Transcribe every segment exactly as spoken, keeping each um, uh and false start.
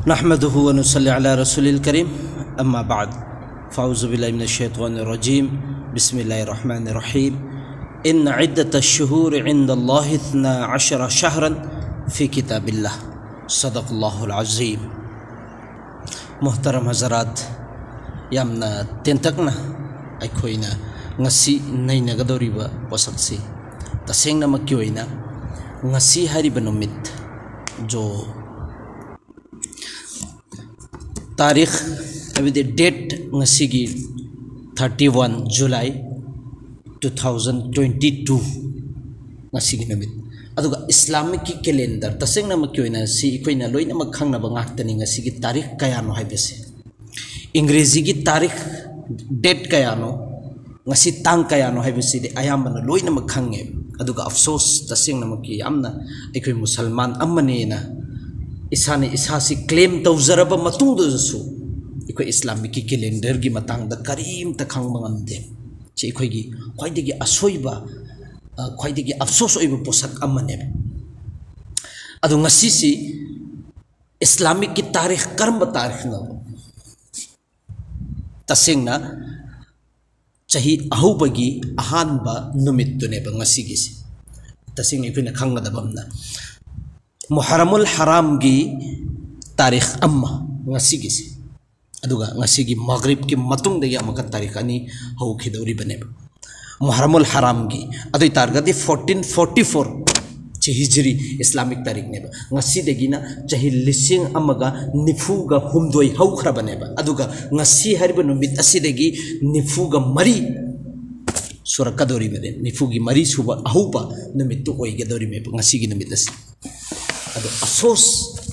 نحمده ونصلي على رسول الكريم، أما بعد، فأعوذ بالله من الشيطان الرجيم. بسم الله الرحمن الرحيم. إن عدة الشهور عند الله اثنا عشر شهرا في كتاب الله. صدق الله العظيم. ꯃꯨꯍꯇꯔꯝ ꯍꯖꯔꯥꯠ, ꯌꯥꯝꯅ ꯇꯦꯟꯇꯛꯅ ꯑꯩꯈꯣꯏꯅ ꯉꯁꯤ ꯅꯩꯅꯒꯗꯧꯔꯤꯕ ꯄꯣꯠꯁꯛꯁꯤ, ꯇꯁꯦꯡꯅꯃꯛꯀꯤ ꯑꯣꯏꯅ ꯉꯁꯤ ꯍꯥꯏꯔꯤꯕ ꯅꯨꯃꯤꯠ, ꯖꯣ ꯇꯥꯔꯤꯈ, ꯍꯥꯏꯕꯗꯤ ꯗꯦꯠ, ꯉꯁꯤꯒꯤ thirty one July two thousand twenty two, ꯉꯁꯤꯒꯤ ꯅꯨꯃꯤꯠ꯫ ꯑꯗꯨꯒ ꯏꯁꯂꯥꯃꯤꯛꯀꯤ ꯀꯦꯂꯦꯟꯗꯔ, ꯇꯁꯦꯡꯅꯃꯛꯀꯤ ꯑꯣꯏꯅ ꯁꯤ ꯑꯩꯈꯣꯏꯅ ꯂꯣꯏꯅꯃꯛ ꯈꯪꯅꯕ ꯉꯥꯛꯇꯅꯤ, ꯉꯁꯤꯒꯤ ꯇꯥꯔꯤꯈ ꯀꯌꯥꯅꯣ ꯍꯥꯏꯕꯁꯦ꯫ ꯏꯪꯒ꯭ꯔꯦꯖꯤꯒꯤ ꯇꯥꯔꯤꯈ, ꯗꯦꯠ ꯀꯌꯥꯅꯣ, ꯉꯁꯤ ꯇꯥꯡ ꯀꯌꯥꯅꯣ ꯍꯥꯏꯕꯁꯤꯗꯤ ꯑꯌꯥꯝꯕꯅ ꯂꯣꯏꯅꯃꯛ ꯈꯪꯉꯦ꯫ ꯑꯗꯨꯒ ꯑꯐꯁꯣꯁ, ꯇꯁꯦꯡꯅꯃꯛꯀꯤ ꯌꯥꯝꯅ ꯑꯩꯈꯣꯏ ꯃꯨꯁꯜꯃꯥꯟ ꯑꯃꯅꯦꯅ ꯏꯁꯥꯅ ꯏꯁꯥꯁꯤ ꯀ꯭ꯂꯦꯝ ꯇꯧꯖꯔꯕ ꯃꯇꯨꯡꯗꯁꯨ ꯑꯩꯈꯣꯏ ꯏꯁꯂꯥꯃꯤꯛꯀꯤ ꯀꯦꯂꯦꯟꯗꯔꯒꯤ ꯃꯇꯥꯡꯗ ꯀꯔꯤꯝꯇ ꯈꯪꯕ ꯉꯝꯗꯦ꯫ ꯁꯤ ꯑꯩꯈꯣꯏꯒꯤ ꯈ꯭ꯋꯥꯏꯗꯒꯤ ꯑꯁꯣꯏꯕ, ꯑ, ꯈ꯭ꯋꯥꯏꯗꯒꯤ ꯑꯐꯁꯣꯁ ꯑꯣꯏꯕ ꯄꯣꯠꯁꯛ ꯑꯃꯅꯦꯕ꯫ ꯑꯗꯣ ꯉꯁꯤꯁꯤ ꯏꯁꯂꯥꯃꯤꯛꯀꯤ ꯇꯥꯔꯤꯈ ꯀꯔꯝꯕ ꯇꯥꯔꯤꯈꯅꯣ? ꯇꯁꯦꯡꯅ ꯆꯍꯤ ꯑꯍꯧꯕꯒꯤ ꯑꯍꯥꯟꯕ ꯅꯨꯃꯤꯠꯇꯨꯅꯦꯕ ꯉꯁꯤꯒꯤꯁꯦ꯫ ꯇꯁꯦꯡꯅ ꯑꯩꯈꯣꯏꯅ ꯈꯪꯒꯗꯕ ꯑꯃꯅ, ꯃꯨꯍꯔꯃꯨꯜ ꯍꯔꯥꯝꯒꯤ ꯇꯥꯔꯤꯈ ꯑꯃ ꯉꯁꯤꯒꯤꯁꯦ, ꯑꯗꯨꯒ ꯉꯁꯤꯒꯤ ꯃꯒ꯭ꯔꯤꯕꯀꯤ ꯃꯇꯨꯡꯗꯒꯤ ꯑꯃꯨꯛꯀ ꯇꯥꯔꯤꯈ ꯑꯅꯤ ꯍꯧꯈꯤꯗꯧꯔꯤꯕꯅꯦꯕ ꯃꯨꯍꯔꯃꯨꯜ ꯍꯔꯥꯝꯒꯤ꯫ ꯑꯗꯨ ꯑꯣꯏ ꯇꯥꯔꯒꯗꯤ fourteen forty four ꯁꯤ ꯍꯤꯖ꯭ꯔꯤ ꯏꯁꯂꯥꯃꯤꯛ ꯇꯥꯔꯤꯈꯅꯦꯕ꯫ ꯉꯁꯤꯗꯒꯤꯅ ꯆꯍꯤ ꯂꯤꯁꯤꯡ ꯑꯃꯒ ꯅꯤꯐꯨꯒ ꯍꯨꯝꯗꯣꯏ ꯍꯧꯈ꯭ꯔꯕꯅꯦꯕ꯫ ꯑꯗꯨꯒ ꯉꯁꯤ ꯍꯥꯏꯔꯤꯕ ꯅꯨꯃꯤꯠ ꯑꯁꯤꯗꯒꯤ ꯅꯤꯐꯨꯒ ꯃꯔꯤ ꯁꯨꯔꯛꯀꯗꯧꯔꯤꯕꯅꯦ꯫ ꯅꯤꯐꯨꯒꯤ ꯃꯔꯤ ꯁꯨꯕ ꯑꯍꯧꯕ ꯅꯨꯃꯤꯠꯇꯨ ꯑꯣꯏꯒꯗꯧꯔꯤꯕꯅꯦꯕ ꯉꯁꯤꯒꯤ ꯅꯨꯃꯤꯠ ꯑꯁꯤ꯫ ꯑꯗꯣ ꯑꯐꯁꯣꯁ,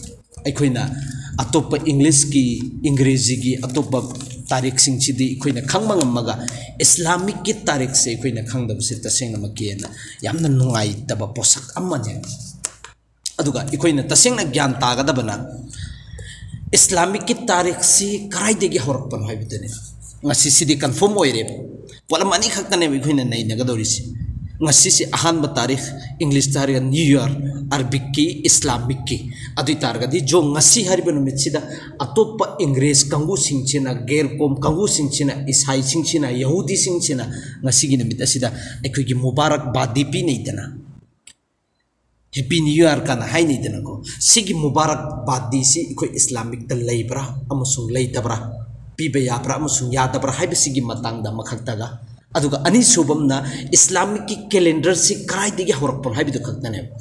ꯑꯩꯈꯣꯏꯅ ꯑꯇꯣꯞꯄ ꯏꯪꯂꯤꯁꯀꯤ, ꯏꯪꯒ꯭ꯔꯦꯖꯤꯒꯤ ꯑꯇꯣꯞꯄ ꯇꯥꯔꯤꯛꯁꯤꯡꯁꯤꯗꯤ ꯑꯩꯈꯣꯏꯅ ꯈꯪꯕ ꯉꯝꯃꯒ, ꯏꯁꯂꯥꯃꯤꯛꯀꯤ ꯇꯥꯔꯤꯛꯁꯦ ꯑꯩꯈꯣꯏꯅ ꯈꯪꯗꯕꯁꯦ ꯇꯁꯦꯡꯅꯃꯛꯀꯤ ꯍꯦꯟꯅ ꯌꯥꯝꯅ ꯅꯨꯡꯉꯥꯏꯇꯕ ꯄꯣꯠꯁꯛ ꯑꯃꯅꯦ꯫ ꯑꯗꯨꯒ ꯑꯩꯈꯣꯏꯅ ꯇꯁꯦꯡꯅ ꯒ꯭ꯌꯥꯟ ꯇꯥꯒꯗꯕꯅ, ꯏꯁꯂꯥꯃꯤꯛꯀꯤ ꯇꯥꯔꯤꯛꯁꯤ ꯀꯗꯥꯏꯗꯒꯤ ꯍꯧꯔꯛꯄꯅꯣ ꯍꯥꯏꯕꯗꯨꯅꯤ꯫ ꯉꯁꯤ ꯁꯤꯗꯤ ꯀꯟꯐꯥꯔꯝ ꯑꯣꯏꯔꯦꯕ꯫ ꯄꯣꯠꯂꯝ ꯑꯅꯤꯈꯛꯇꯅꯦꯕ ꯑꯩꯈꯣꯏꯅ ꯅꯩꯅꯒꯗꯧꯔꯤꯁꯤ꯫ ꯉꯁꯤꯁꯤ ꯑꯍꯥꯟꯕ ꯇꯥꯔꯤꯛ, ꯏꯪꯂꯤꯁꯇ ꯍꯥꯏꯔꯒ ꯅ꯭ꯌꯨ ꯌꯔ, ꯑꯔꯕꯤꯛꯀꯤ, ꯏꯁꯂꯥꯃꯤꯛꯀꯤ꯫ ꯑꯗꯨ ꯑꯣꯏ ꯇꯥꯔꯒꯗꯤ ꯖꯣ ꯉꯁꯤ ꯍꯥꯏꯔꯤꯕ ꯅꯨꯃꯤꯠꯁꯤꯗ ꯑꯇꯣꯞꯄ ꯏꯪꯒ꯭ꯔꯦꯖ ꯀꯥꯡꯕꯨꯁꯤꯡꯁꯤꯅ, ꯒꯦꯔꯀꯣꯝ ꯀꯥꯡꯕꯨꯁꯤꯡꯁꯤꯅ, ꯏꯁꯥꯏꯁꯤꯡꯁꯤꯅ, ꯌꯍꯨꯗꯤꯁꯤꯡꯁꯤꯅ ꯉꯁꯤꯒꯤ ꯅꯨꯃꯤꯠ ꯑꯁꯤꯗ ꯑꯩꯈꯣꯏꯒꯤ ꯃꯨꯕꯥꯔꯛ ꯕꯥꯗꯤ ꯄꯤꯅꯩꯗꯅ, ꯍꯦꯄꯤ ꯅ꯭ꯌꯨ ꯌꯔ ꯀꯥꯏꯅ ꯍꯥꯏꯅꯩꯗꯅꯀꯣ꯫ ꯁꯤꯒꯤ ꯃꯨꯕꯥꯔꯛ ꯕꯥꯗꯤꯁꯤ ꯑꯩꯈꯣꯏ ꯏꯁꯂꯥꯃꯤꯛꯇ ꯂꯩꯕ꯭ꯔꯥ ꯑꯃꯁꯨꯡ ꯂꯩꯇꯕ꯭ꯔꯥ, ꯄꯤꯕ ꯌꯥꯕ꯭ꯔꯥ ꯑꯃꯁꯨꯡ ꯌꯥꯗꯕ꯭ꯔꯥ ꯍꯥꯏꯕꯁꯤꯒꯤ ꯃꯇꯥꯡꯗ ꯑꯃꯈꯛꯇꯒ, ꯑꯗꯨꯒ ꯑꯅꯤꯁꯨꯕ ꯑꯃꯅ ꯏꯁꯂꯥꯃꯤꯛꯀꯤ ꯀꯦꯂꯦꯟꯗꯔꯁꯤ ꯀꯗꯥꯏꯗꯒꯤ ꯍꯧꯔꯛꯄꯅꯣ ꯍꯥꯏꯕꯗꯨ ꯈꯛꯇꯅꯦꯕ꯫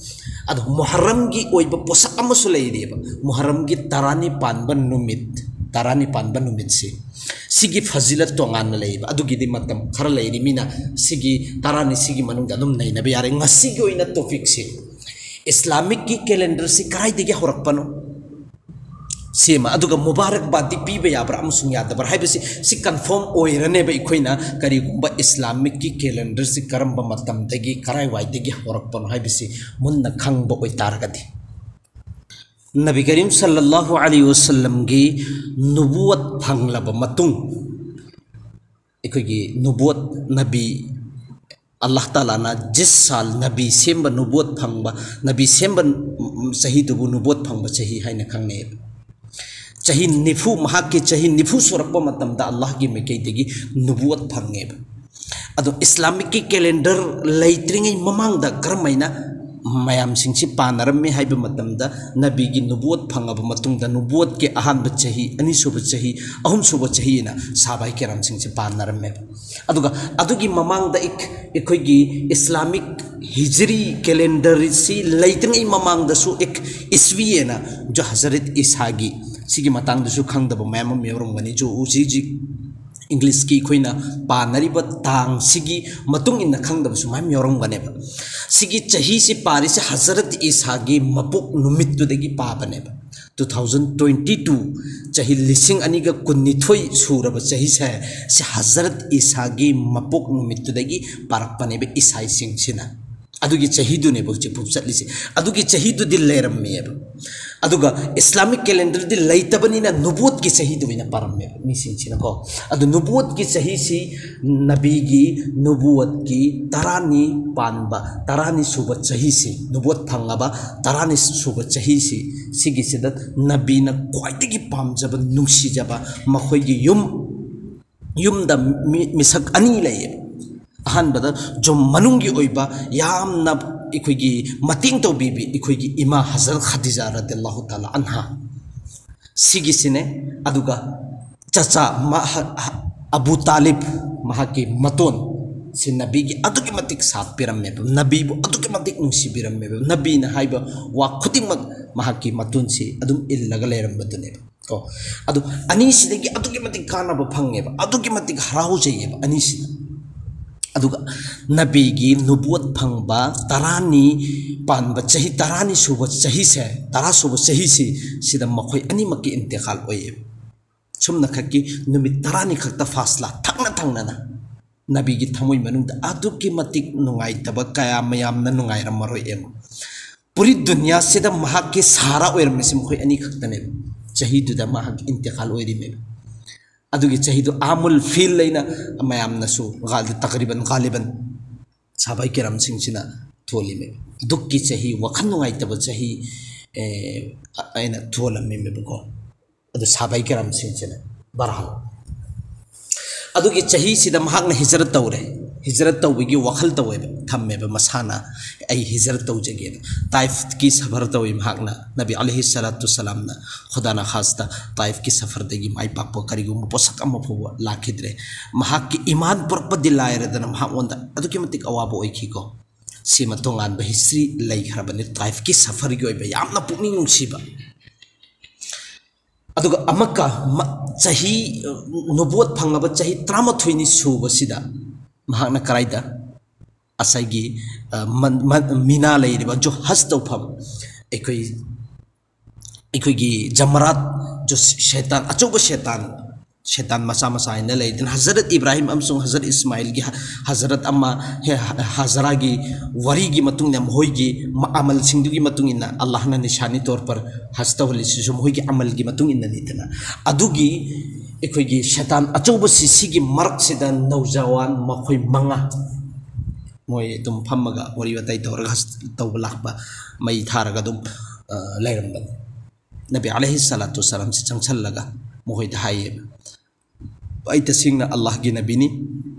ꯑꯗꯣ ꯃꯨꯍꯔꯝꯒꯤ ꯑꯣꯏꯕ ꯄꯣꯠꯁꯛ ꯑꯃꯁꯨ ꯂꯩꯔꯤꯑꯕ꯫ ꯃꯨꯍꯔꯝꯒꯤ ꯇꯔꯥꯅꯤ ꯄꯥꯟꯕ ꯅꯨꯃꯤꯠ, ꯇꯔꯥꯅꯤ ꯄꯥꯟꯕ ꯅꯨꯃꯤꯠꯁꯤ, ꯁꯤꯒꯤ ꯐꯖꯤꯂꯠ ꯇꯣꯉꯥꯟꯅ ꯂꯩꯌꯦꯕ꯫ ꯑꯗꯨꯒꯤꯗꯤ ꯃꯇꯝ ꯈꯔ ꯂꯩꯔꯤ, ꯃꯤꯅ ꯁꯤꯒꯤ ꯇꯔꯥꯅꯤ ꯁꯤꯒꯤ ꯃꯅꯨꯡꯗ ꯑꯗꯨꯝ ꯅꯩꯅꯕ ꯌꯥꯔꯦ꯫ ꯉꯁꯤꯒꯤ ꯑꯣꯏꯅ ꯇꯣꯄꯤꯛꯁꯤ ꯏꯁꯂꯥꯃꯤꯛꯀꯤ ꯀꯦꯂꯦꯟꯗꯔꯁꯤ ꯀꯗꯥꯏꯗꯒꯤ ꯍꯧꯔꯛꯄꯅꯣ? ꯁꯤꯃ, ꯑꯗꯨꯒ ꯃꯨꯕꯥꯔꯛ ꯕꯥꯗꯤ ꯄꯤꯕ ꯌꯥꯕ꯭ꯔꯥ ꯑꯃꯁꯨꯡ ꯌꯥꯗꯕ꯭ꯔꯥ ꯍꯥꯏꯕꯁꯤ, ꯁꯤ ꯀꯟꯐꯥꯔꯝ ꯑꯣꯏꯔꯅꯦꯕ ꯑꯩꯈꯣꯏꯅ ꯀꯔꯤꯒꯨꯝꯕ ꯏꯁꯂꯥꯃꯤꯛꯀꯤ ꯀꯦꯂꯦꯟꯗꯔꯁꯤ ꯀꯔꯝꯕ ꯃꯇꯝꯗꯒꯤ ꯀꯔꯥꯏꯋꯥꯏꯗꯒꯤ ꯍꯧꯔꯛꯄꯅꯣ ꯍꯥꯏꯕꯁꯤ ꯃꯨꯟꯅ ꯈꯪꯕ ꯑꯣꯏꯇꯥꯔꯒꯗꯤ꯫ ꯅꯕꯤ ꯀꯔꯤꯝ ꯁꯜꯂꯜꯂꯥꯍꯨ ꯑꯂꯩꯍꯤ ꯋꯁꯜꯂꯝꯒꯤ ꯅꯨꯕꯨꯋꯠ ꯐꯪꯂꯕ ꯃꯇꯨꯡ, ꯑꯩꯈꯣꯏꯒꯤ ꯅꯨꯕꯨꯋꯠ, ꯅꯕꯤ, ꯑꯜꯂꯥꯍ ꯇꯥꯂꯥꯅ ꯖꯤꯁ ꯁꯥꯜ ꯅꯕꯤ ꯁꯦꯝꯕ, ꯅꯨꯕꯨꯋꯠ ꯐꯪꯕ, ꯅꯕꯤ ꯁꯦꯝꯕ ꯆꯍꯤꯗꯨꯕꯨ ꯅꯨꯕꯨꯋꯠ ꯐꯪꯕ ꯆꯍꯤ ꯍꯥꯏꯅ ꯈꯪꯅꯩꯌꯦꯕ꯫ ꯆꯍꯤ ꯅꯤꯐꯨ, ꯃꯍꯥꯛꯀꯤ ꯆꯍꯤ ꯅꯤꯐꯨ ꯁꯨꯔꯛꯄ ꯃꯇꯝꯗ ꯑꯜꯂꯥꯍꯒꯤ ꯃꯥꯏꯀꯩꯗꯒꯤ ꯅꯨꯕꯨꯋꯠ ꯐꯪꯉꯦꯕ꯫ ꯑꯗꯣ ꯏꯁꯂꯥꯃꯤꯛꯀꯤ ꯀꯦꯂꯦꯟꯗꯔ ꯂꯩꯇ꯭ꯔꯤꯉꯩ ꯃꯃꯥꯡꯗ ꯀꯔꯝꯍꯥꯏꯅ ꯃꯌꯥꯝꯁꯤꯡꯁꯤ ꯄꯥꯟꯅꯔꯝꯃꯤ ꯍꯥꯏꯕ ꯃꯇꯝꯗ, ꯅꯕꯤꯒꯤ ꯅꯨꯕꯨꯋꯠ ꯐꯪꯉꯕ ꯃꯇꯨꯡꯗ ꯅꯨꯕꯨꯋꯠꯀꯤ ꯑꯍꯥꯟꯕ ꯆꯍꯤ, ꯑꯅꯤꯁꯨꯕ ꯆꯍꯤ, ꯑꯍꯨꯝꯁꯨꯕ ꯆꯍꯤ ꯑꯅ ꯁꯥꯕꯥꯏ ꯀꯦꯔꯥꯝꯁꯤꯡꯁꯤ ꯄꯥꯟꯅꯔꯝꯃꯦꯕ꯫ ꯑꯗꯨꯒ ꯑꯗꯨꯒꯤ ꯃꯃꯥꯡꯗ ꯑꯩꯈꯣꯏꯒꯤ ꯏꯁꯂꯥꯃꯤꯛ ꯍꯤꯖ꯭ꯔꯤ ꯀꯦꯂꯦꯟꯗꯔꯁꯤ ꯂꯩꯇ꯭ꯔꯤꯉꯩ ꯃꯃꯥꯡꯗꯁꯨ ꯑꯦꯛ ꯏꯁꯋꯤ ꯑꯅ ꯖꯣ ꯍꯖꯔꯠ ꯏꯁꯥꯒꯤ, ꯁꯤꯒꯤ ꯃꯇꯥꯡꯗꯁꯨ ꯈꯪꯗꯕ ꯃꯌꯥꯝ ꯑꯃ ꯌꯥꯎꯔꯝꯒꯅꯤ꯫ ꯖꯣ ꯍꯧꯖꯤꯛ ꯍꯧꯖꯤꯛ ꯏꯪꯂꯤꯁꯀꯤ ꯑꯩꯈꯣꯏꯅ ꯄꯥꯟꯅꯔꯤꯕ ꯇꯥꯡꯁꯤꯒꯤ ꯃꯇꯨꯡ ꯏꯟꯅ ꯈꯪꯗꯕꯁꯨ ꯃꯌꯥꯝ ꯌꯥꯎꯔꯝꯒꯅꯦꯕ꯫ ꯁꯤꯒꯤ ꯆꯍꯤꯁꯤ ꯄꯥꯔꯤꯁꯦ ꯍꯖꯔꯠ ꯏꯁꯥꯒꯤ ꯃꯄꯣꯛ ꯅꯨꯃꯤꯠꯇꯨꯗꯒꯤ ꯄꯥꯕꯅꯦꯕ꯫ Two thousand twenty two, ꯆꯍꯤ ꯂꯤꯁꯤꯡ ꯑꯅꯤꯒ ꯀꯨꯟꯅꯤꯊꯣꯏ ꯁꯨꯔꯕ ꯆꯍꯤꯁꯦ, ꯁꯤ ꯍꯖꯔꯠ ꯏꯁꯥꯒꯤ ꯃꯄꯣꯛ ꯅꯨꯃꯤꯠꯇꯨꯗꯒꯤ ꯄꯥꯔꯛꯄꯅꯦꯕ ꯏꯁꯥꯏꯁꯤꯡꯁꯤꯅ꯫ ꯑꯗꯨꯒꯤ ꯆꯍꯤꯗꯨꯅꯦꯕ ꯍꯧꯖꯤꯛ ꯐꯥꯎ ꯆꯠꯂꯤꯁꯦ꯫ ꯑꯗꯨꯒꯤ ꯆꯍꯤꯗꯨꯗꯤ ꯂꯩꯔꯝꯃꯦꯕ꯫ ꯑꯗꯨꯒ Islamic calendarꯗꯤ ꯂꯩꯇꯕꯅꯤꯅ ꯅꯨꯕꯨꯋꯠꯀꯤ ꯆꯍꯤꯗ ꯑꯣꯏꯅ ꯄꯥꯔꯝꯃꯦꯕ ꯃꯤꯁꯤꯡꯁꯤꯅꯀꯣ꯫ ꯑꯗꯨ ꯅꯨꯕꯨꯋꯠꯀꯤ ꯆꯍꯤꯁꯤ ꯅꯕꯤꯒꯤ ꯅꯨꯕꯨꯋꯠꯀꯤ ꯇꯔꯥꯅꯤ ꯄꯥꯟꯕ, ꯇꯔꯥꯅꯤ ꯁꯨꯕ ꯆꯍꯤꯁꯤ, ꯅꯨꯕꯨꯋꯠ ꯐꯪꯉꯕ ꯇꯔꯥꯅꯤ ꯁꯨꯕ ꯆꯍꯤꯁꯤ, ꯁꯤꯒꯤꯁꯤꯗ ꯅꯕꯤꯅ ꯈ꯭ꯋꯥꯏꯗꯒꯤ ꯄꯥꯝꯖꯕ, ꯅꯨꯡꯁꯤꯖꯕ, ꯃꯈꯣꯏꯒꯤ ꯌꯨꯝ, ꯌꯨꯝꯗ ꯃꯤ-, ꯃꯤꯁꯛ ꯑꯅꯤ ꯂꯩꯌꯦꯕ꯫ ꯑꯍꯥꯟꯕꯗ ꯌꯨꯝ ꯃꯅꯨꯡꯒꯤ ꯑꯣꯏꯕ ꯌꯥꯝꯅ ꯑꯩꯈꯣꯏꯒꯤ ꯃꯇꯦꯡ ꯇꯧꯕꯤꯕꯤ ꯑꯩꯈꯣꯏꯒꯤ ꯏꯃꯥ ꯍꯖꯔꯠ ꯈꯗꯤꯖꯥ ꯔꯗꯤꯌꯜꯂꯥꯍꯨ ꯇꯥꯂꯥ ꯑꯟꯍꯥ, ꯁꯤꯒꯤꯁꯤꯅꯦ꯫ ꯑꯗꯨꯒ ꯆꯆꯥ ꯃꯍ-, ꯑꯕꯨ ꯇꯥꯂꯤꯕ, ꯃꯍꯥꯛꯀꯤ ꯃꯇꯣꯟ, ꯁꯤ ꯅꯕꯤꯒꯤ ꯑꯗꯨꯛꯀꯤ ꯃꯇꯤꯛ ꯁꯥꯠ ꯄꯤꯔꯝꯃꯦꯕ, ꯅꯕꯤꯕꯨ ꯑꯗꯨꯛꯀꯤ ꯃꯇꯤꯛ ꯅꯨꯡꯁꯤꯕꯤꯔꯝꯃꯦꯕ, ꯅꯕꯤꯅ ꯍꯥꯏꯕ ꯋꯥ ꯈꯨꯗꯤꯡꯃꯛ ꯃꯍꯥꯛꯀꯤ ꯃꯇꯣꯟꯁꯤ ꯑꯗꯨꯝ ꯏꯜꯂꯒ ꯂꯩꯔꯝꯕꯗꯨꯅꯦꯕ ꯀꯣ꯫ ꯑꯗꯨ ꯑꯅꯤꯁꯤꯗꯒꯤ ꯑꯗꯨꯛꯀꯤ ꯃꯇꯤꯛ ꯀꯥꯟꯅꯕ ꯐꯪꯉꯦꯕ, ꯑꯗꯨꯛꯀꯤ ꯃꯇꯤꯛ ꯍꯔꯥꯎꯖꯩꯌꯦꯕ ꯑꯅꯤꯁꯤꯗ꯫ ꯑꯗꯨꯒ ꯅꯕꯤꯒꯤ ꯅꯨꯕꯨꯋꯠ ꯐꯪꯕ ꯇꯔꯥꯅꯤ ꯄꯥꯟꯕ ꯆꯍꯤ, ꯇꯔꯥꯅꯤ ꯁꯨꯕ ꯆꯍꯤꯁꯦ, ꯇꯔꯥ ꯁꯨꯕ ꯆꯍꯤꯁꯤ, ꯁꯤꯗ ꯃꯈꯣꯏ ꯑꯅꯤꯃꯛꯀꯤ ꯏꯟꯇꯤꯀꯥꯜ ꯑꯣꯏꯌꯦꯕ꯫ ꯁꯨꯝꯅꯈꯛꯀꯤ ꯅꯨꯃꯤꯠ ꯇꯔꯥꯅꯤ ꯈꯛꯇ ꯐꯥꯁꯂꯥ ꯊꯪꯅ ꯊꯪꯅꯅ ꯅꯕꯤꯒꯤ ꯊꯃꯣꯏ ꯃꯅꯨꯡꯗ ꯑꯗꯨꯛꯀꯤ ꯃꯇꯤꯛ ꯅꯨꯡꯉꯥꯏꯇꯕ ꯀꯌꯥ ꯃꯌꯥꯝꯅ ꯅꯨꯡꯉꯥꯏꯔꯝꯃꯔꯣꯏ ꯌꯦꯡꯉꯣ꯫ ꯄꯨꯔꯤ ꯗꯨꯅꯤꯌꯥꯁꯤꯗ ꯃꯍꯥꯛꯀꯤ ꯁꯍꯥꯔꯥ ꯑꯣꯏꯔꯝꯃꯤꯁꯦ ꯃꯈꯣꯏ ꯑꯅꯤ ꯈꯛꯇꯅꯦꯕ꯫ ꯆꯍꯤꯗꯨꯗ ꯃꯍꯥꯛ ꯏꯟꯇꯤꯀꯥꯜ ꯑꯣꯏꯔꯤꯃꯦꯕ꯫ ꯑꯗꯨꯒꯤ ꯆꯍꯤꯗꯨ ꯑꯥꯃꯨꯜ ꯐꯤꯜ ꯍꯥꯏꯅ ꯃꯌꯥꯝꯅꯁꯨ ꯒꯥꯂꯤ-, ꯇꯀꯔꯤꯕꯟ ꯒꯥꯂꯤꯕꯟ ꯁꯥꯕꯥꯏ ꯀꯤꯔꯥꯝꯁꯤꯡꯁꯤꯅ ꯊꯣꯜꯂꯤꯃꯦꯕ꯫ ꯗꯨꯛꯀꯤ ꯆꯍꯤ, ꯋꯥꯈꯜ ꯅꯨꯡꯉꯥꯏꯇꯕ ꯆꯍꯤ, ꯑꯦ, ꯑꯩꯅ ꯊꯣꯜꯂꯝꯃꯦꯕꯀꯣ꯫ ꯑꯗꯨ ꯁꯥꯕꯥꯏ ꯀꯤꯔꯥꯝꯁꯤꯡꯁꯤꯅ ꯕꯔꯍꯥꯜ꯫ ꯑꯗꯨꯒꯤ ꯆꯍꯤꯁꯤꯗ ꯃꯍꯥꯛꯅ ꯍꯤꯖꯔꯠ ꯇꯧꯔꯦ꯫ ꯍꯤꯖꯔꯠ ꯇꯧꯕꯒꯤ ꯋꯥꯈꯜ ꯇꯧꯋꯦꯕ, ꯊꯝꯃꯦꯕ ꯃꯁꯥꯅ, "ꯑꯩ ꯍꯤꯖꯔꯠ ꯇꯧꯖꯒꯦꯅ"꯫ ꯇꯥꯏꯐꯀꯤ ꯁꯐꯔ ꯇꯧꯋꯤ ꯃꯍꯥꯛꯅ꯫ ꯅꯕꯤ ꯑꯂꯩꯍꯤ ꯁꯂꯥꯇꯨ ꯁꯂꯥꯝꯅ ꯈꯨꯗꯥꯅ ꯈꯥꯁꯇ ꯇꯥꯏꯐꯀꯤ ꯁꯐꯔꯗꯒꯤ ꯃꯥꯏ ꯄꯥꯛꯄ ꯀꯔꯤꯒꯨꯝꯕ ꯄꯣꯠꯁꯛ ꯑꯃ ꯐꯥꯎꯕ ꯂꯥꯛꯈꯤꯗ꯭ꯔꯦ꯫ ꯃꯍꯥꯛꯀꯤ ꯏꯃꯥꯟ ꯄꯨꯔꯛꯄꯗꯤ ꯂꯥꯏꯔꯗꯅ ꯃꯍꯥꯛꯉꯣꯟꯗ ꯑꯗꯨꯛꯀꯤ ꯃꯇꯤꯛ ꯑꯋꯥꯕ ꯑꯣꯏꯈꯤꯀꯣ꯫ ꯁꯤꯃ ꯇꯣꯉꯥꯟꯕ ꯍꯤꯁꯇ꯭ꯔꯤ ꯂꯩꯈ꯭ꯔꯕꯅꯤ, ꯇꯥꯏꯐꯀꯤ ꯁꯐꯔꯒꯤ ꯑꯣꯏꯕ ꯌꯥꯝꯅ ꯄꯨꯛꯅꯤꯡ ꯅꯨꯡꯁꯤꯕ꯫ ꯑꯗꯨꯒ ꯑꯃꯛꯀ ꯃ-, ꯆꯍꯤ, ꯑ, ꯅꯨꯕꯣꯠ ꯐꯪꯂꯕ ꯆꯍꯤ ꯇꯔꯥꯃꯥꯊꯣꯏꯅꯤ ꯁꯨꯕꯁꯤꯗ ꯃꯍꯥꯛꯅ ꯀꯔꯥꯏꯗ? ꯉꯁꯥꯏꯒꯤ, ꯑ, ꯃꯟ-, ꯃꯟ-, ꯃꯤꯅꯥ ꯂꯩꯔꯤꯕ ꯖꯣ ꯍꯖ ꯇꯧꯐꯝ, ꯑꯩꯈꯣꯏ, ꯑꯩꯈꯣꯏꯒꯤ ꯖꯃꯔꯥꯠ, ꯖꯣ ꯁꯦꯇꯥꯟ, ꯑꯆꯧꯕ ꯁꯦꯇꯥꯟ, ꯁꯩꯇꯥꯟ ꯃꯆꯥ ꯃꯆꯥ ꯍꯥꯏꯅ ꯂꯩꯗꯅ, ꯍꯖꯔꯠ ꯏꯕ꯭ꯔꯥꯍꯤꯝ ꯑꯃꯁꯨꯡ ꯍꯖꯔꯠ ꯏꯁꯃꯥꯏꯜꯒꯤ ꯍ-, ꯍꯖꯔꯠ ꯑꯃ, ꯍꯦ-, ꯍ-, ꯍꯖꯔꯥꯒꯤ ꯋꯥꯔꯤꯒꯤ ꯃꯇꯨꯡ ꯏꯟꯅ, ꯃꯈꯣꯏꯒꯤ ꯃ-, ꯑꯃꯜꯁꯤꯡꯗꯨꯒꯤ ꯃꯇꯨꯡ ꯏꯟꯅ ꯑꯜꯂꯥꯍꯅ ꯅꯤꯁꯥꯅꯤ ꯇꯣꯔ ꯄꯔ ꯍꯖ ꯇꯧꯍꯜꯂꯤꯁꯤꯁꯨ ꯃꯈꯣꯏꯒꯤ ꯑꯃꯜꯒꯤ ꯃꯇꯨꯡ ꯏꯟꯅꯅꯤꯗꯅ꯫ ꯑꯗꯨꯒꯤ ꯑꯩꯈꯣꯏꯒꯤ ꯁꯩꯇꯥꯟ ꯑꯆꯧꯕꯁꯤ, ꯁꯤꯒꯤ ꯃꯔꯛꯁꯤꯗ ꯅꯧꯖꯋꯥꯟ ꯃꯈꯣꯏ ꯃꯉꯥ, ꯃꯣꯏ ꯑꯗꯨꯝ ꯐꯝꯃꯒ ꯋꯥꯔꯤ ꯋꯥꯇꯥꯏ ꯇꯧꯔꯒ ꯍꯖ ꯇꯧꯕ ꯂꯥꯛꯄ, ꯃꯩ ꯊꯥꯔꯒ ꯑꯗꯨꯝ, ꯑ, ꯂꯩꯔꯝꯕꯅꯤ꯫ ꯅꯕꯤ ꯑꯂꯩꯍꯤ ꯁꯂꯥꯇꯨ ꯋꯁꯁꯂꯥꯝꯁꯤ ꯆꯪꯁꯜꯂꯒ ꯃꯈꯣꯏꯗ ꯍꯥꯏꯌꯦꯕ, "ꯑꯩ ꯇꯁꯦꯡꯅ ꯑꯜꯂꯥꯍꯒꯤ ꯅꯕꯤꯅꯤ,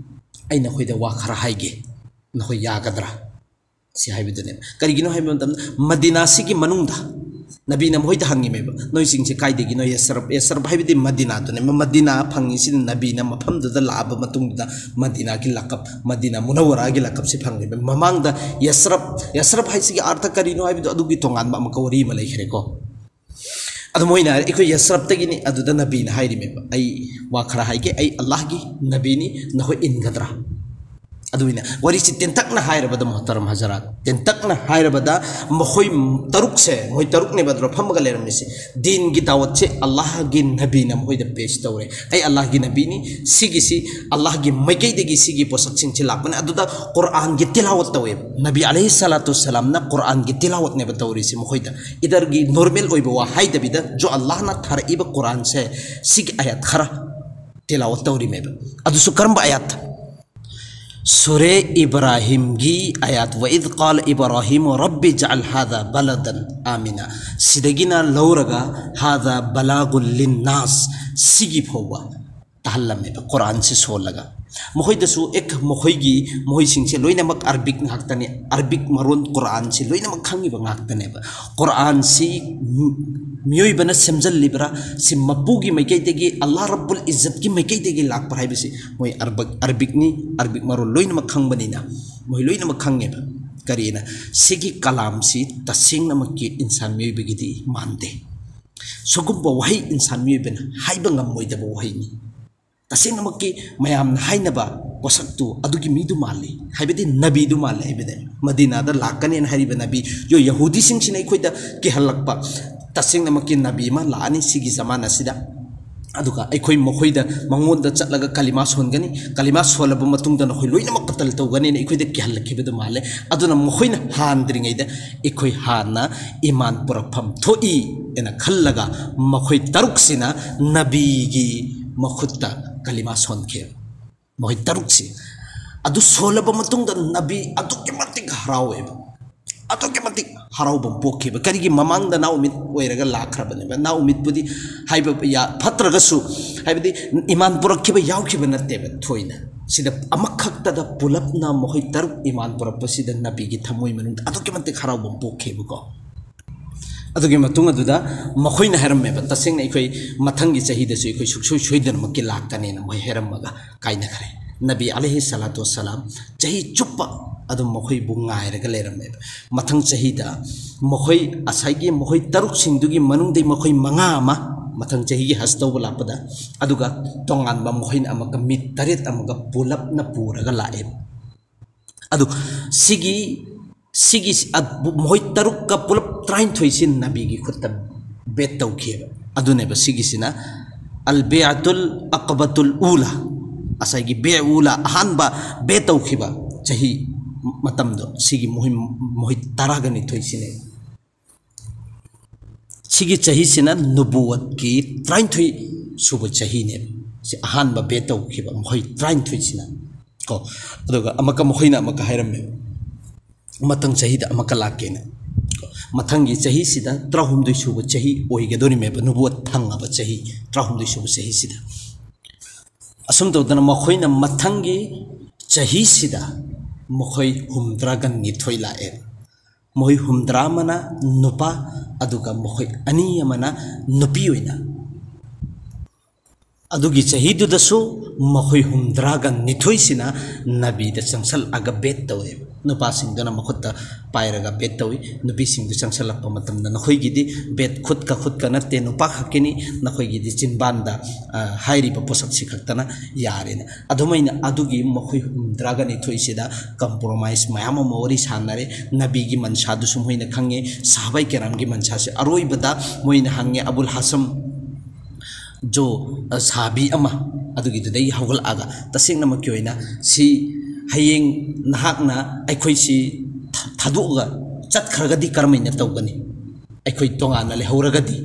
ꯑꯩ ꯅꯈꯣꯏꯗ ꯋꯥ ꯈꯔ ꯍꯥꯏꯒꯦ, ꯅꯈꯣꯏ ꯌꯥꯒꯗ꯭ꯔꯥ?" ꯁꯤ ꯍꯥꯏꯕꯗꯨꯅꯦꯕ꯫ ꯀꯔꯤꯒꯤꯅꯣ ꯍꯥꯏꯕ ꯃꯇꯝꯗ, ꯃꯗꯤꯅꯥꯁꯤꯒꯤ ꯃꯅꯨꯡꯗ ꯅꯕꯤꯅ ꯃꯈꯣꯏꯗ ꯍꯪꯉꯤꯃꯦꯕ, "ꯅꯣꯏꯁꯤꯡꯁꯦ ꯀꯥꯏꯗꯒꯤꯅꯣ?" ꯌꯁꯔꯕ, ꯌꯁꯔꯕ ꯍꯥꯏꯕꯗꯤ ꯃꯗꯤꯅꯥꯗꯨꯅꯦ꯫ ꯃ-, ꯃꯗꯤꯅꯥ ꯐꯪꯉꯤꯁꯤꯅ ꯅꯕꯤꯅ ꯃꯐꯝꯗꯨꯗ ꯂꯥꯛꯑꯕ ꯃꯇꯨꯡꯗꯨꯗ ꯃꯗꯤꯅꯥꯒꯤ ꯂꯥꯛꯀꯞ, ꯃꯗꯤꯅꯥ ꯃꯨꯅꯧꯋꯔꯥꯒꯤ ꯂꯥꯛꯀꯞꯁꯦ ꯐꯪꯉꯤꯕ꯫ ꯃꯃꯥꯡꯗ ꯌꯁꯔꯕ, ꯌꯁꯔꯕ ꯍꯥꯏꯁꯤꯒꯤ ꯑꯥꯔꯊ ꯀꯔꯤꯅꯣ ꯍꯥꯏꯕꯗꯣ ꯑꯗꯨꯒꯤ ꯇꯣꯉꯥꯟꯕ ꯑꯃꯨꯛꯀ ꯋꯥꯔꯤ ꯑꯃ ꯂꯩꯈ꯭ꯔꯦꯀꯣ꯫ ꯑꯗꯣ ꯃꯣꯏꯅ ꯍꯥꯏꯔꯦ, "ꯑꯩꯈꯣꯏ ꯌꯁꯔꯕꯇꯒꯤꯅꯤ"꯫ ꯑꯗꯨꯗ ꯅꯕꯤꯅ ꯍꯥꯏꯔꯤꯃꯦꯕ, "ꯑꯩ ꯋꯥ ꯈꯔ ꯍꯥꯏꯒꯦ, ꯑꯩ ꯑꯜꯂꯥꯍꯒꯤ ꯅꯕꯤꯅꯤ, ꯅꯈꯣꯏ ꯏꯟꯒꯗ꯭ꯔꯥ?" ꯑꯗꯨꯅ ꯋꯥꯔꯤꯁꯤ ꯇꯦꯟꯇꯛꯅ ꯍꯥꯏꯔꯕꯗ, ꯃꯨꯍꯇꯔꯝ ꯍꯖꯔꯥꯠ, ꯇꯦꯟꯇꯛꯅ ꯍꯥꯏꯔꯕꯗ, ꯃꯈꯣꯏ ꯇꯔꯨꯛꯁꯦ, ꯃꯣꯏ ꯇꯔꯨꯛꯅꯦꯕ ꯑꯗꯨꯗ ꯐꯝꯃꯒ ꯂꯩꯔꯝꯃꯤꯁꯦ꯫ ꯗꯤꯟꯒꯤ ꯗꯥꯋꯠꯁꯦ ꯑꯜꯂꯥꯍꯒꯤ ꯅꯕꯤꯅ ꯃꯈꯣꯏꯗ ꯄꯦꯁ ꯇꯧꯔꯦ꯫ "ꯑꯩ ꯑꯜꯂꯥꯍꯒꯤ ꯅꯕꯤꯅꯤ, ꯁꯤꯒꯤꯁꯤ ꯑꯜꯂꯥꯍꯒꯤ ꯃꯥꯏꯀꯩꯗꯒꯤ ꯁꯤꯒꯤ ꯄꯣꯠꯁꯛꯁꯤꯡꯁꯤ ꯂꯥꯛꯄꯅꯦ, ꯑꯗꯨꯗ ꯀꯨꯔꯥꯟꯒꯤ ꯇꯤꯂꯥꯋꯠ ꯇꯧꯋꯦꯕ"꯫ ꯅꯕꯤ ꯑꯂꯩꯍꯤ ꯁꯂꯥꯇꯨ ꯁꯂꯥꯝꯅ ꯀꯨꯔꯥꯟꯒꯤ ꯇꯤꯂꯥꯋꯠꯅꯦꯕ ꯇꯧꯔꯤꯁꯦ ꯃꯈꯣꯏꯗ꯫ ꯏꯗꯔꯒꯤ ꯅꯣꯔꯃꯦꯜ ꯑꯣꯏꯕ ꯋꯥ ꯍꯥꯏꯗꯕꯤꯗ, ꯖꯣ ꯑꯜꯂꯥꯍꯅ ꯊꯥꯔꯛꯏꯕ ꯀꯨꯔꯥꯟꯁꯦ, ꯁꯤꯒꯤ ꯑꯥꯌꯥꯠ ꯈꯔ ꯇꯤꯂꯥꯋꯠ ꯇꯧꯔꯤꯃꯦꯕ꯫ ꯑꯗꯨꯁꯨ ꯀꯔꯝꯕ ꯑꯥꯌꯥꯠ? ꯁꯨꯔꯦ ꯏꯕ꯭ꯔꯥꯍꯤꯝꯒꯤ ꯑꯥꯌꯥꯠ, "ꯋ ꯏꯗ ꯀꯥꯂ ꯏꯕ꯭ꯔꯥꯍꯤꯝ ꯔꯕꯤ ꯖꯑꯜ ꯍꯥꯗ ꯕꯂꯗꯟ ꯑꯥꯃꯤꯅ"꯫ ꯁꯤꯗꯒꯤꯅ ꯂꯧꯔꯒ "ꯍꯥꯗ ꯕꯂꯥꯒꯨꯜ ꯂꯤꯟꯅꯥꯁ", ꯁꯤꯒꯤ ꯐꯥꯎꯕ ꯇꯥꯍꯜꯂꯝꯃꯦꯕ ꯀꯨꯔꯥꯟꯁꯤ ꯁꯣꯜꯂꯒ꯫ ꯃꯈꯣꯏꯗꯁꯨ ꯑꯦꯛ, ꯃꯈꯣꯏꯒꯤ, ꯃꯈꯣꯏꯁꯤꯡꯁꯦ ꯂꯣꯏꯅꯃꯛ ꯑꯔꯕꯤꯛ ꯉꯥꯛꯇꯅꯤ꯫ ꯑꯔꯕꯤꯛ ꯃꯔꯣꯟ ꯀꯨꯔꯥꯟꯁꯤ ꯂꯣꯏꯅꯃꯛ ꯈꯪꯉꯤꯕ ꯉꯥꯛꯇꯅꯦꯕ꯫ ꯀꯨꯔꯥꯟꯁꯤ ꯃꯤ-, ꯃꯤꯑꯣꯏꯕꯅ ꯁꯦꯝꯖꯜꯂꯤꯕ꯭ꯔꯥ? ꯁꯤ ꯃꯄꯨꯒꯤ ꯃꯥꯏꯀꯩꯗꯒꯤ, ꯑꯜꯂꯥꯍ ꯔꯕꯨꯜ ꯏꯖꯠꯀꯤ ꯃꯥꯏꯀꯩꯗꯒꯤ ꯂꯥꯛꯄ꯭ꯔꯥ ꯍꯥꯏꯕꯁꯤ ꯃꯣꯏ ꯑꯔꯕꯛ-, ꯑꯔꯕꯤꯛꯅꯤ, ꯑꯔꯕꯤꯛ ꯃꯔꯣꯟ ꯂꯣꯏꯅꯃꯛ ꯈꯪꯕꯅꯤꯅ ꯃꯣꯏ ꯂꯣꯏꯅꯃꯛ ꯈꯪꯉꯦꯕ꯫ ꯀꯔꯤꯅ? ꯁꯤꯒꯤ ꯀꯂꯥꯝꯁꯤ ꯇꯁꯦꯡꯅꯃꯛꯀꯤ ꯏꯟꯁꯥꯟ ꯃꯤꯑꯣꯏꯕꯒꯤꯗꯤ ꯃꯥꯟꯗꯦ꯫ ꯁꯤꯒꯨꯝꯕ ꯋꯥꯍꯩ ꯏꯟꯁꯥꯟ ꯃꯤꯑꯣꯏꯕꯅ ꯍꯥꯏꯕ ꯉꯝꯃꯣꯏꯗꯕ ꯋꯥꯍꯩꯅꯤ꯫ ꯇꯁꯦꯡꯅꯃꯛꯀꯤ ꯃꯌꯥꯝꯅ ꯍꯥꯏꯅꯕ ꯄꯣꯠꯁꯛꯇꯨ ꯑꯗꯨꯒꯤ ꯃꯤꯗꯨ ꯃꯥꯜꯂꯤ, ꯍꯥꯏꯕꯗꯤ ꯅꯕꯤꯗꯨ ꯃꯥꯜꯂꯤ ꯍꯥꯏꯕꯗꯤ꯫ ꯃꯗꯤꯅꯥꯗ ꯂꯥꯛꯀꯅꯦꯅ ꯍꯥꯏꯔꯤꯕ ꯅꯕꯤ, ꯌꯣ, ꯌꯍꯨꯗꯤꯁꯤꯡꯁꯤꯅ ꯑꯩꯈꯣꯏꯗ ꯀꯤꯍꯜꯂꯛꯄ, ꯇꯁꯦꯡꯅꯃꯛꯀꯤ ꯅꯕꯤ ꯑꯃ ꯂꯥꯛꯑꯅꯤ ꯁꯤꯒꯤ ꯖꯃꯥꯟ ꯑꯁꯤꯗ꯫ ꯑꯗꯨꯒ ꯑꯩꯈꯣꯏ ꯃꯈꯣꯏꯗ, ꯃꯉꯣꯟꯗ ꯆꯠꯂꯒ ꯀꯂꯤꯃꯥ ꯁꯣꯟꯒꯅꯤ, ꯀꯂꯤꯃꯥ ꯁꯣꯜꯂꯕ ꯃꯇꯨꯡꯗ ꯅꯈꯣꯏ ꯂꯣꯏꯅꯃꯛ ꯀꯇꯜ ꯇꯧꯒꯅꯤꯅ ꯑꯩꯈꯣꯏꯗ ꯀꯤꯍꯜꯂꯛꯈꯤꯕꯗꯨ ꯃꯥꯜꯂꯦ꯫ ꯑꯗꯨꯅ ꯃꯈꯣꯏꯅ ꯍꯥꯟꯗ꯭ꯔꯤꯉꯩꯗ ꯑꯩꯈꯣꯏ ꯍꯥꯟꯅ ꯏꯃꯥꯟ ꯄꯨꯔꯛꯐꯝ ꯊꯣꯛꯏ ꯍꯥꯏꯅ ꯈꯜꯂꯒ ꯃꯈꯣꯏ ꯇꯔꯨꯛꯁꯤꯅ ꯅꯕꯤꯒꯤ ꯃꯈꯨꯠꯇ ꯀꯂꯤꯃꯥ ꯁꯣꯟꯈꯤ꯫ ꯃꯈꯣꯏ ꯇꯔꯨꯛꯁꯤ ꯑꯗꯨ ꯁꯣꯜꯂꯕ ꯃꯇꯨꯡꯗ ꯅꯕꯤ ꯑꯗꯨꯛꯀꯤ ꯃꯇꯤꯛ ꯍꯔꯥꯎꯋꯦꯕ, ꯑꯗꯨꯛꯀꯤ ꯃꯇꯤꯛ ꯍꯔꯥꯎꯕ ꯄꯣꯛꯈꯤꯕ꯫ ꯀꯔꯤꯒꯤ? ꯃꯃꯥꯡꯗ ꯅꯥꯎꯃꯤꯠ ꯑꯣꯏꯔꯒ ꯂꯥꯛꯈ꯭ꯔꯕꯅꯦꯕ꯫ ꯅꯥꯎꯃꯤꯠꯄꯨꯗꯤ ꯍꯥꯏꯕ ꯌꯥ-, ꯐꯠꯇ꯭ꯔꯒꯁꯨ, ꯍꯥꯏꯕꯗꯤ ꯏꯃꯥꯟ ꯄꯨꯔꯛꯈꯤꯕ ꯌꯥꯎꯈꯤꯕ ꯅꯠꯇꯦꯕ ꯊꯣꯏꯅ꯫ ꯁꯤꯗ ꯑꯃꯈꯛꯇꯗ ꯄꯨꯂꯞꯅ ꯃꯈꯣꯏ ꯇꯔꯨꯛ ꯏꯃꯥꯟ ꯄꯨꯔꯛꯄꯁꯤꯗ ꯅꯕꯤꯒꯤ ꯊꯃꯣꯏ ꯃꯅꯨꯡꯗ ꯑꯗꯨꯛꯀꯤ ꯃꯇꯤꯛ ꯍꯔꯥꯎꯕ ꯄꯣꯛꯈꯤꯕꯀꯣ꯫ ꯑꯗꯨꯒꯤ ꯃꯇꯨꯡ ꯑꯗꯨꯗ ꯃꯈꯣꯏꯅ ꯍꯥꯏꯔꯝꯃꯦꯕ, ꯇꯁꯦꯡꯅ ꯑꯩꯈꯣꯏ ꯃꯊꯪꯒꯤ ꯆꯍꯤꯗꯁꯨ ꯑꯩꯈꯣꯏ ꯁꯨꯡꯁꯣꯏ ꯁꯣꯏꯗꯅꯃꯛꯀꯤ ꯂꯥꯛꯀꯅꯦꯅ ꯃꯣꯏ ꯍꯥꯏꯔꯝꯃꯒ ꯀꯥꯏꯅꯈ꯭ꯔꯦ꯫ ꯅꯕꯤ ꯑꯂꯩꯍꯤ ꯁꯂꯥꯇꯨ ꯋꯁꯂꯥꯝ ꯆꯍꯤ ꯆꯨꯞꯄ ꯑꯗꯨꯝ ꯃꯈꯣꯏꯕꯨ ꯉꯥꯏꯔꯒ ꯂꯩꯔꯝꯃꯦꯕ꯫ ꯃꯊꯪ ꯆꯍꯤꯗ ꯃꯈꯣꯏ, ꯉꯁꯥꯏꯒꯤ ꯃꯈꯣꯏ ꯇꯔꯨꯛꯁꯤꯡꯗꯨꯒꯤ ꯃꯅꯨꯡꯗꯒꯤ ꯃꯈꯣꯏ ꯃꯉꯥ ꯑꯃ ꯃꯊꯪ ꯆꯍꯤꯒꯤ ꯍꯖ ꯇꯧꯕ ꯂꯥꯛꯄꯗ, ꯑꯗꯨꯒ ꯇꯣꯉꯥꯟꯕ ꯃꯈꯣꯏꯅ ꯑꯃꯒ ꯃꯤ ꯇꯔꯦꯠ ꯑꯃꯒ ꯄꯨꯂꯞꯅ ꯄꯨꯔꯒ ꯂꯥꯛꯑꯦꯕ꯫ ꯑꯗꯨ ꯁꯤꯒꯤ, ꯁꯤꯒꯤ, ꯑ, ꯃꯈꯣꯏ ꯇꯔꯨꯛꯀ ꯄꯨꯂꯞ ꯇꯔꯥꯅꯤꯊꯣꯏꯁꯤ ꯅꯕꯤꯒꯤ ꯈꯨꯠꯇ ꯕꯦꯠ ꯇꯧꯈꯤꯑꯕ꯫ ꯑꯗꯨꯅꯦꯕ ꯁꯤꯒꯤꯁꯤꯅ ꯑꯜ ꯕꯦꯑꯇꯨꯜ ꯑꯀꯕꯇꯨꯜ ꯎꯂꯥ, ꯉꯁꯥꯏꯒꯤ ꯕꯦ ꯎꯂꯥ, ꯑꯍꯥꯟꯕ ꯕꯦꯠ ꯇꯧꯈꯤꯕ ꯆꯍꯤ ꯃꯇꯝꯗꯣ, ꯁꯤꯒꯤ ꯃꯈꯣꯏ, ꯃꯈꯣꯏ ꯇꯔꯥꯒ ꯅꯤꯊꯣꯏꯁꯤꯅꯦ꯫ ꯁꯤꯒꯤ ꯆꯍꯤꯁꯤꯅ ꯅꯨꯕꯨꯋꯠꯀꯤ ꯇꯔꯥꯅꯤꯊꯣꯏ ꯁꯨꯕ ꯆꯍꯤꯅꯦꯕ꯫ ꯁꯤ ꯑꯍꯥꯟꯕ ꯕꯦꯠ ꯇꯧꯈꯤꯕ ꯃꯈꯣꯏ ꯇꯔꯥꯅꯤꯊꯣꯏꯁꯤꯅ ꯀꯣ꯫ ꯑꯗꯨꯒ ꯑꯃꯨꯛꯀ ꯃꯈꯣꯏꯅ ꯑꯃꯨꯛꯀ ꯍꯥꯏꯔꯝꯃꯦꯕ, ꯃꯊꯪ ꯆꯍꯤꯗ ꯑꯃꯨꯛꯀ ꯂꯥꯛꯀꯦꯅ ꯀꯣ꯫ ꯃꯊꯪꯒꯤ ꯆꯍꯤꯁꯤꯗ ꯇꯔꯥꯍꯨꯝꯗꯣꯏ ꯁꯨꯕ ꯆꯍꯤ ꯑꯣꯏꯒꯗꯣꯔꯤꯃꯦꯕ, ꯅꯨꯕꯨꯋꯠ ꯐꯪꯉꯕ ꯆꯍꯤ ꯇꯔꯥꯍꯨꯝꯗꯣꯏ ꯁꯨꯕ ꯆꯍꯤꯁꯤꯗ꯫ ꯑꯁꯨꯝ ꯇꯧꯗꯅ ꯃꯈꯣꯏꯅ ꯃꯊꯪꯒꯤ ꯆꯍꯤꯁꯤꯗ ꯃꯈꯣꯏ ꯍꯨꯝꯗ꯭ꯔꯥꯒ ꯅꯤꯊꯣꯏ ꯂꯥꯛꯑꯦꯕ꯫ ꯃꯈꯣꯏ ꯍꯨꯝꯗ꯭ꯔꯥ ꯑꯃꯅ ꯅꯨꯄꯥ, ꯑꯗꯨꯒ ꯃꯈꯣꯏ ꯑꯅꯤ ꯑꯃꯅ ꯅꯨꯄꯤ ꯑꯣꯏꯅ꯫ ꯑꯗꯨꯒꯤ ꯆꯍꯤꯗꯨꯗꯁꯨ ꯃꯈꯣꯏ ꯍꯨꯝꯗ꯭ꯔꯥꯒ ꯅꯤꯊꯣꯏꯁꯤꯅ ꯅꯕꯤꯗ ꯆꯪꯁꯜꯂꯛꯑꯒ ꯕꯦꯠ ꯇꯧꯋꯦꯕ꯫ ꯅꯨꯄꯥꯁꯤꯡꯗꯨꯅ ꯃꯈꯨꯠꯇ ꯄꯥꯏꯔꯒ ꯕꯦꯠ ꯇꯧꯏ, ꯅꯨꯄꯤꯁꯤꯡꯗꯨ ꯆꯪꯁꯜꯂꯛꯄ ꯃꯇꯝꯗ, "ꯅꯈꯣꯏꯒꯤꯗꯤ ꯕꯦꯠ ꯈꯨꯠꯀ ꯈꯨꯠꯀ ꯅꯠꯇꯦ, ꯅꯨꯄꯥ ꯈꯛꯀꯤꯅꯤ, ꯅꯈꯣꯏꯒꯤꯗꯤ ꯆꯤꯟꯕꯥꯟꯗ, ꯑ, ꯍꯥꯏꯔꯤꯕ ꯄꯣꯠꯁꯛꯁꯤ ꯈꯛꯇꯅ ꯌꯥꯔꯦꯅ"꯫ ꯑꯗꯨꯃꯥꯏꯅ ꯑꯗꯨꯒꯤ ꯃꯈꯣꯏ ꯍꯨꯝꯗ꯭ꯔꯥꯒ ꯅꯤꯊꯣꯏꯁꯤꯗ compromise ꯃꯌꯥꯝ ꯑꯃ ꯋꯥꯔꯤ ꯁꯥꯟꯅꯔꯦ꯫ ꯅꯕꯤꯒꯤ ꯃꯟꯁꯥꯗꯨꯁꯨ ꯃꯣꯏꯅ ꯈꯪꯉꯦ, ꯁꯍꯥꯕꯥꯏ ꯀꯦꯔꯥꯝꯒꯤ ꯃꯟꯁꯥꯁꯦ꯫ ꯑꯔꯣꯏꯕꯗ ꯃꯣꯏꯅ ꯍꯪꯉꯦ, "ꯑꯕꯨꯜ ꯍꯥꯁꯝ, ꯖꯣ, ꯑ, ꯁꯥꯕꯤ ꯑꯃ ꯑꯗꯨꯒꯤꯗꯨꯗꯒꯤ ꯍꯧꯒꯠꯂꯛꯑꯒ, ꯇꯁꯦꯡꯅꯃꯛꯀꯤ ꯑꯣꯏꯅ ꯁꯤ ꯍꯌꯦꯡ ꯅꯍꯥꯛꯅ ꯑꯩꯈꯣꯏꯁꯤ ꯊ-, ꯊꯥꯗꯣꯛꯑꯒ ꯆꯠꯈ꯭ꯔꯒꯗꯤ ꯀꯔꯝꯍꯥꯏꯅ ꯇꯧꯒꯅꯤ? ꯑꯩꯈꯣꯏ ꯇꯣꯉꯥꯟꯅ ꯂꯩꯍꯧꯔꯒꯗꯤ?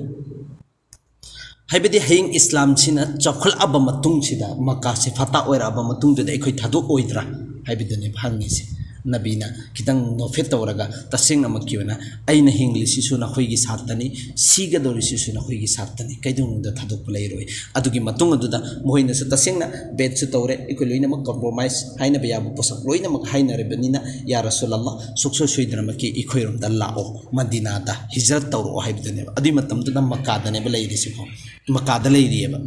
ꯍꯥꯏꯕꯗꯤ ꯍꯌꯦꯡ ꯏꯁꯂꯥꯝꯁꯤꯅ ꯆꯥꯎꯈꯠꯂꯛꯑꯕ ꯃꯇꯨꯡꯁꯤꯗ, ꯃꯀꯥꯁꯦ ꯐꯇꯥ ꯑꯣꯏꯔꯛꯑꯕ ꯃꯇꯨꯡꯗꯨꯗ ꯑꯩꯈꯣꯏ ꯊꯥꯗꯣꯛꯑꯣꯏꯗ꯭ꯔꯥ ꯍꯥꯏꯕꯗꯨꯅꯦꯕ ꯍꯪꯉꯤꯁꯦ꯫ ꯅꯕꯤꯅ ꯈꯤꯇꯪ ꯅꯣꯐꯦꯠ ꯇꯧꯔꯒ, ꯇꯁꯦꯡꯅꯃꯛꯀꯤ ꯑꯣꯏꯅ ꯑꯩꯅ ꯍꯤꯡꯂꯤꯁꯤꯁꯨ ꯅꯈꯣꯏꯒꯤ ꯁꯥꯠꯇꯅꯤ, ꯁꯤꯒꯗꯧꯔꯤꯁꯤꯁꯨ ꯅꯈꯣꯏꯒꯤ ꯁꯥꯠꯇꯅꯤ, ꯀꯩꯗꯧꯅꯨꯡꯗ ꯊꯥꯗꯣꯛꯄ ꯂꯩꯔꯣꯏ꯫ ꯑꯗꯨꯒꯤ ꯃꯇꯨꯡ ꯑꯗꯨꯗ ꯃꯈꯣꯏꯅꯁꯨ ꯇꯁꯦꯡꯅ ꯕꯦꯠꯁꯨ ꯇꯧꯔꯦ, ꯑꯩꯈꯣꯏ ꯂꯣꯏꯅꯃꯛ ꯀꯝꯄ꯭ꯔꯣꯃꯥꯏꯁ ꯍꯥꯏꯅꯕ ꯌꯥꯕ ꯄꯣꯠꯁꯛ ꯂꯣꯏꯅꯃꯛ ꯍꯥꯏꯅꯔꯕꯅꯤꯅ, "ꯌꯥ ꯔꯁꯨꯜ ꯑꯜꯂꯥꯍ, ꯁꯨꯛꯁꯣꯏ ꯁꯣꯏꯗꯅꯃꯛꯀꯤ ꯑꯩꯈꯣꯏꯔꯣꯝꯗ ꯂꯥꯛꯑꯣ, ꯃꯗꯤꯅꯥꯗ ꯍꯤꯖꯔꯠ ꯇꯧꯔꯛꯑꯣ" ꯍꯥꯏꯕꯗꯨꯅꯦꯕ꯫ ꯑꯗꯨꯒꯤ ꯃꯇꯝꯗꯨꯗ ꯃꯀꯥꯗꯅꯦꯕ ꯂꯩꯔꯤꯁꯤꯀꯣ, ꯃꯀꯥꯗ ꯂꯩꯔꯤꯑꯕ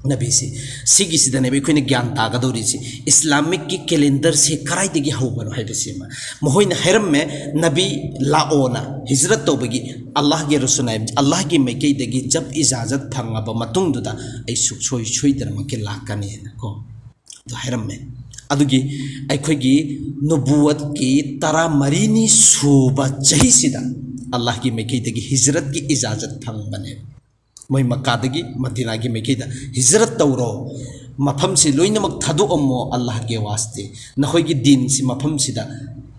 ꯅꯕꯤꯁꯤ꯫ ꯁꯤꯒꯤꯁꯤꯗꯅꯦꯕ ꯑꯩꯈꯣꯏꯅ ꯒ꯭ꯌꯥꯟ ꯇꯥꯒꯗꯧꯔꯤꯁꯤ꯫ ꯏꯁꯂꯥꯃꯤꯛꯀꯤ ꯀꯦꯂꯦꯟꯗꯔꯁꯦ ꯀꯗꯥꯏꯗꯒꯤ ꯍꯧꯕꯅꯣ ꯍꯥꯏꯕꯁꯤꯃ ꯃꯈꯣꯏꯅ ꯍꯥꯏꯔꯝꯃꯦ, ꯅꯕꯤ ꯂꯥꯛꯑꯣꯅ ꯍꯤꯖꯔꯠ ꯇꯧꯕꯒꯤ, ꯑꯜꯂꯥꯍꯒꯤ ꯔꯁꯨꯜ ꯍꯥꯏꯕ, ꯑꯜꯂꯥꯍꯒꯤ ꯃꯥꯏꯀꯩꯗꯒꯤ ꯖꯕ ꯏꯖꯥꯖꯠ ꯐꯪꯉꯕ ꯃꯇꯨꯡꯗꯨꯗ ꯑꯩ ꯁꯨꯛꯁꯣꯏ ꯁꯣꯏꯗꯅꯃꯛꯀꯤ ꯂꯥꯛꯀꯅꯤꯅ ꯀꯣ, ꯑꯗꯨ ꯍꯥꯏꯔꯝꯃꯦ꯫ ꯑꯗꯨꯒꯤ ꯑꯩꯈꯣꯏꯒꯤ ꯅꯨꯕꯨꯋꯠꯀꯤ ꯇꯔꯥꯃꯔꯤꯅꯤ ꯁꯨꯕ ꯆꯍꯤꯁꯤꯗ ꯑꯜꯂꯥꯍꯒꯤ ꯃꯥꯏꯀꯩꯗꯒꯤ ꯍꯤꯖꯔꯠꯀꯤ ꯏꯖꯥꯖꯠ ꯐꯪꯕꯅꯦ꯫ ꯃꯣꯏ ꯃꯀꯥꯗꯒꯤ ꯃꯗꯤꯅꯥꯒꯤ ꯃꯥꯏꯀꯩꯗ ꯍꯤꯖꯔꯠ ꯇꯧꯔꯣ, ꯃꯐꯝꯁꯤ ꯂꯣꯏꯅꯃꯛ ꯊꯥꯗꯣꯛꯑꯝꯃꯣ ꯑꯜꯂꯥꯍꯒꯤ ꯋꯥꯁꯇꯦ, ꯅꯈꯣꯏꯒꯤ ꯗꯤꯟꯁꯤ ꯃꯐꯝꯁꯤꯗ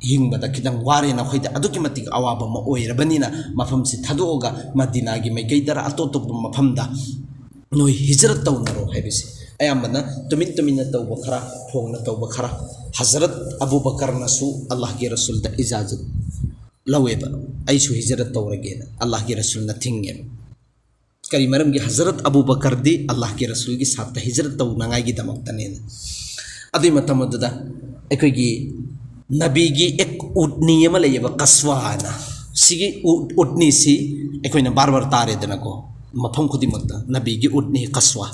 ꯍꯤꯡꯕꯗ ꯈꯤꯇꯪ ꯋꯥꯔꯦ, ꯅꯈꯣꯏꯗ ꯑꯗꯨꯛꯀꯤ ꯃꯇꯤꯛ ꯑꯋꯥꯕ ꯑꯃ ꯑꯣꯏꯔꯕꯅꯤꯅ ꯃꯐꯝꯁꯤ ꯊꯥꯗꯣꯛꯑꯒ ꯃꯗꯤꯅꯥꯒꯤ ꯃꯥꯏꯀꯩꯗꯔ ꯑꯇꯣꯞ ꯑꯇꯣꯞꯄ ꯃꯐꯝꯗ ꯅꯣꯏ ꯍꯤꯖꯔꯠ ꯇꯧꯅꯔꯣ ꯍꯥꯏꯕꯁꯤ꯫ ꯑꯌꯥꯝꯕꯅ ꯇꯨꯃꯤꯟ ꯇꯨꯃꯤꯟꯅ ꯇꯧꯕ ꯈꯔ, ꯐꯣꯡꯅ ꯇꯧꯕ ꯈꯔ꯫ ꯍꯖꯔꯠ ꯑꯕꯨ ꯕꯀꯔꯅꯁꯨ ꯑꯜꯂꯥꯍꯒꯤ ꯔꯁꯨꯜꯗ ꯏꯖꯥꯖꯠ ꯂꯧꯋꯦꯕ, "ꯑꯩꯁꯨ ꯍꯤꯖꯔꯠ ꯇꯧꯔꯒꯦꯅ" ꯑꯜꯂꯥꯍꯒꯤ ꯔꯁꯨꯜꯅ ꯊꯤꯡꯉꯦꯕ꯫ ꯀꯔꯤ ꯃꯔꯝꯒꯤ? ꯍꯖꯔꯠ ꯑꯕꯨ ꯕꯀꯔꯗꯤ ꯑꯜꯂꯥꯍꯒꯤ ꯔꯁꯨꯜꯒꯤ ꯁꯥꯠꯇ ꯍꯤꯖꯔꯠ ꯇꯧꯅꯉꯥꯏꯒꯤꯗꯃꯛꯇꯅꯦꯅ꯫ ꯑꯗꯨꯒꯤ ꯃꯇꯝ ꯑꯗꯨꯗ ꯑꯩꯈꯣꯏꯒꯤ ꯅꯕꯤꯒꯤ ꯑꯦꯛ ꯎꯠꯅꯤ ꯑꯃ ꯂꯩꯌꯦꯕ, ꯀꯁꯋꯥ ꯍꯥꯏꯅ꯫ ꯁꯤꯒꯤ ꯎꯠ-, ꯎꯠꯅꯤꯁꯤ ꯑꯩꯈꯣꯏꯅ ꯕꯥꯔ ꯕꯥꯔ ꯇꯥꯔꯦꯗꯅꯀꯣ, ꯃꯐꯝ ꯈꯨꯗꯤꯡꯃꯛꯇ ꯅꯕꯤꯒꯤ ꯎꯠꯅꯤ ꯀꯁꯋꯥ꯫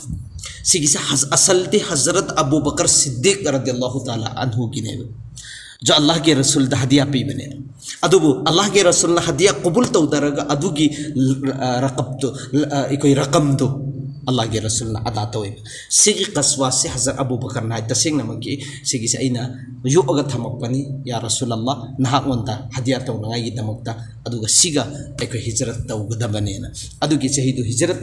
ꯁꯤꯒꯤꯁꯦ ꯍꯖ-, ꯑꯁꯜꯗꯤ ꯍꯖꯔꯠ ꯑꯕꯨ ꯕꯀꯔ ꯁꯤꯗꯤꯛ ꯔꯗꯤꯌꯜꯂꯥꯍꯨ ꯇꯥꯂꯥ ꯑꯟꯍꯨꯒꯤꯅꯦꯕ꯫ ꯖ-, ꯑꯜꯂꯥꯍꯒꯤ ꯔꯁꯨꯜꯗ ꯍꯗꯤꯌꯥ ꯄꯤꯕꯅꯦ꯫ ꯑꯗꯨꯕꯨ ꯑꯜꯂꯥꯍꯒꯤ ꯔꯁꯨꯜꯅ ꯍꯗꯤꯌꯥ ꯀꯕꯨꯜ ꯇꯧꯗꯔꯒ ꯑꯗꯨꯒꯤ ꯔ-, ꯔꯀꯞꯇꯨ, ꯑ, ꯑꯩꯈꯣꯏ ꯔꯀꯝꯗꯨ ꯑꯜꯂꯥꯍꯒꯤ ꯔꯁꯨꯜꯅ ꯑꯗꯥ ꯇꯧꯋꯦꯕ꯫ ꯁꯤꯒꯤ ꯀꯁꯋꯥꯁꯤ ꯍꯖꯔꯠ ꯑꯕꯨ ꯕꯀꯔꯅ ꯍꯥꯏ, ꯇꯁꯦꯡꯅꯃꯛꯀꯤ ꯁꯤꯒꯤꯁꯦ ꯑꯩꯅ ꯌꯣꯛꯑꯒ ꯊꯝꯃꯛꯄꯅꯤ, ꯌꯥ ꯔꯁꯨꯜ ꯑꯜꯂꯥꯍ, ꯅꯍꯥꯛꯉꯣꯟꯗ ꯍꯗꯤꯌꯥ ꯇꯧꯅꯉꯥꯏꯒꯤꯗꯃꯛꯇ, ꯑꯗꯨꯒ ꯁꯤꯒ ꯑꯩꯈꯣꯏ ꯍꯤꯖꯔꯠ ꯇꯧꯒꯗꯕꯅꯦꯅ꯫ ꯑꯗꯨꯒꯤ ꯆꯍꯤꯗꯨ ꯍꯤꯖꯔꯠ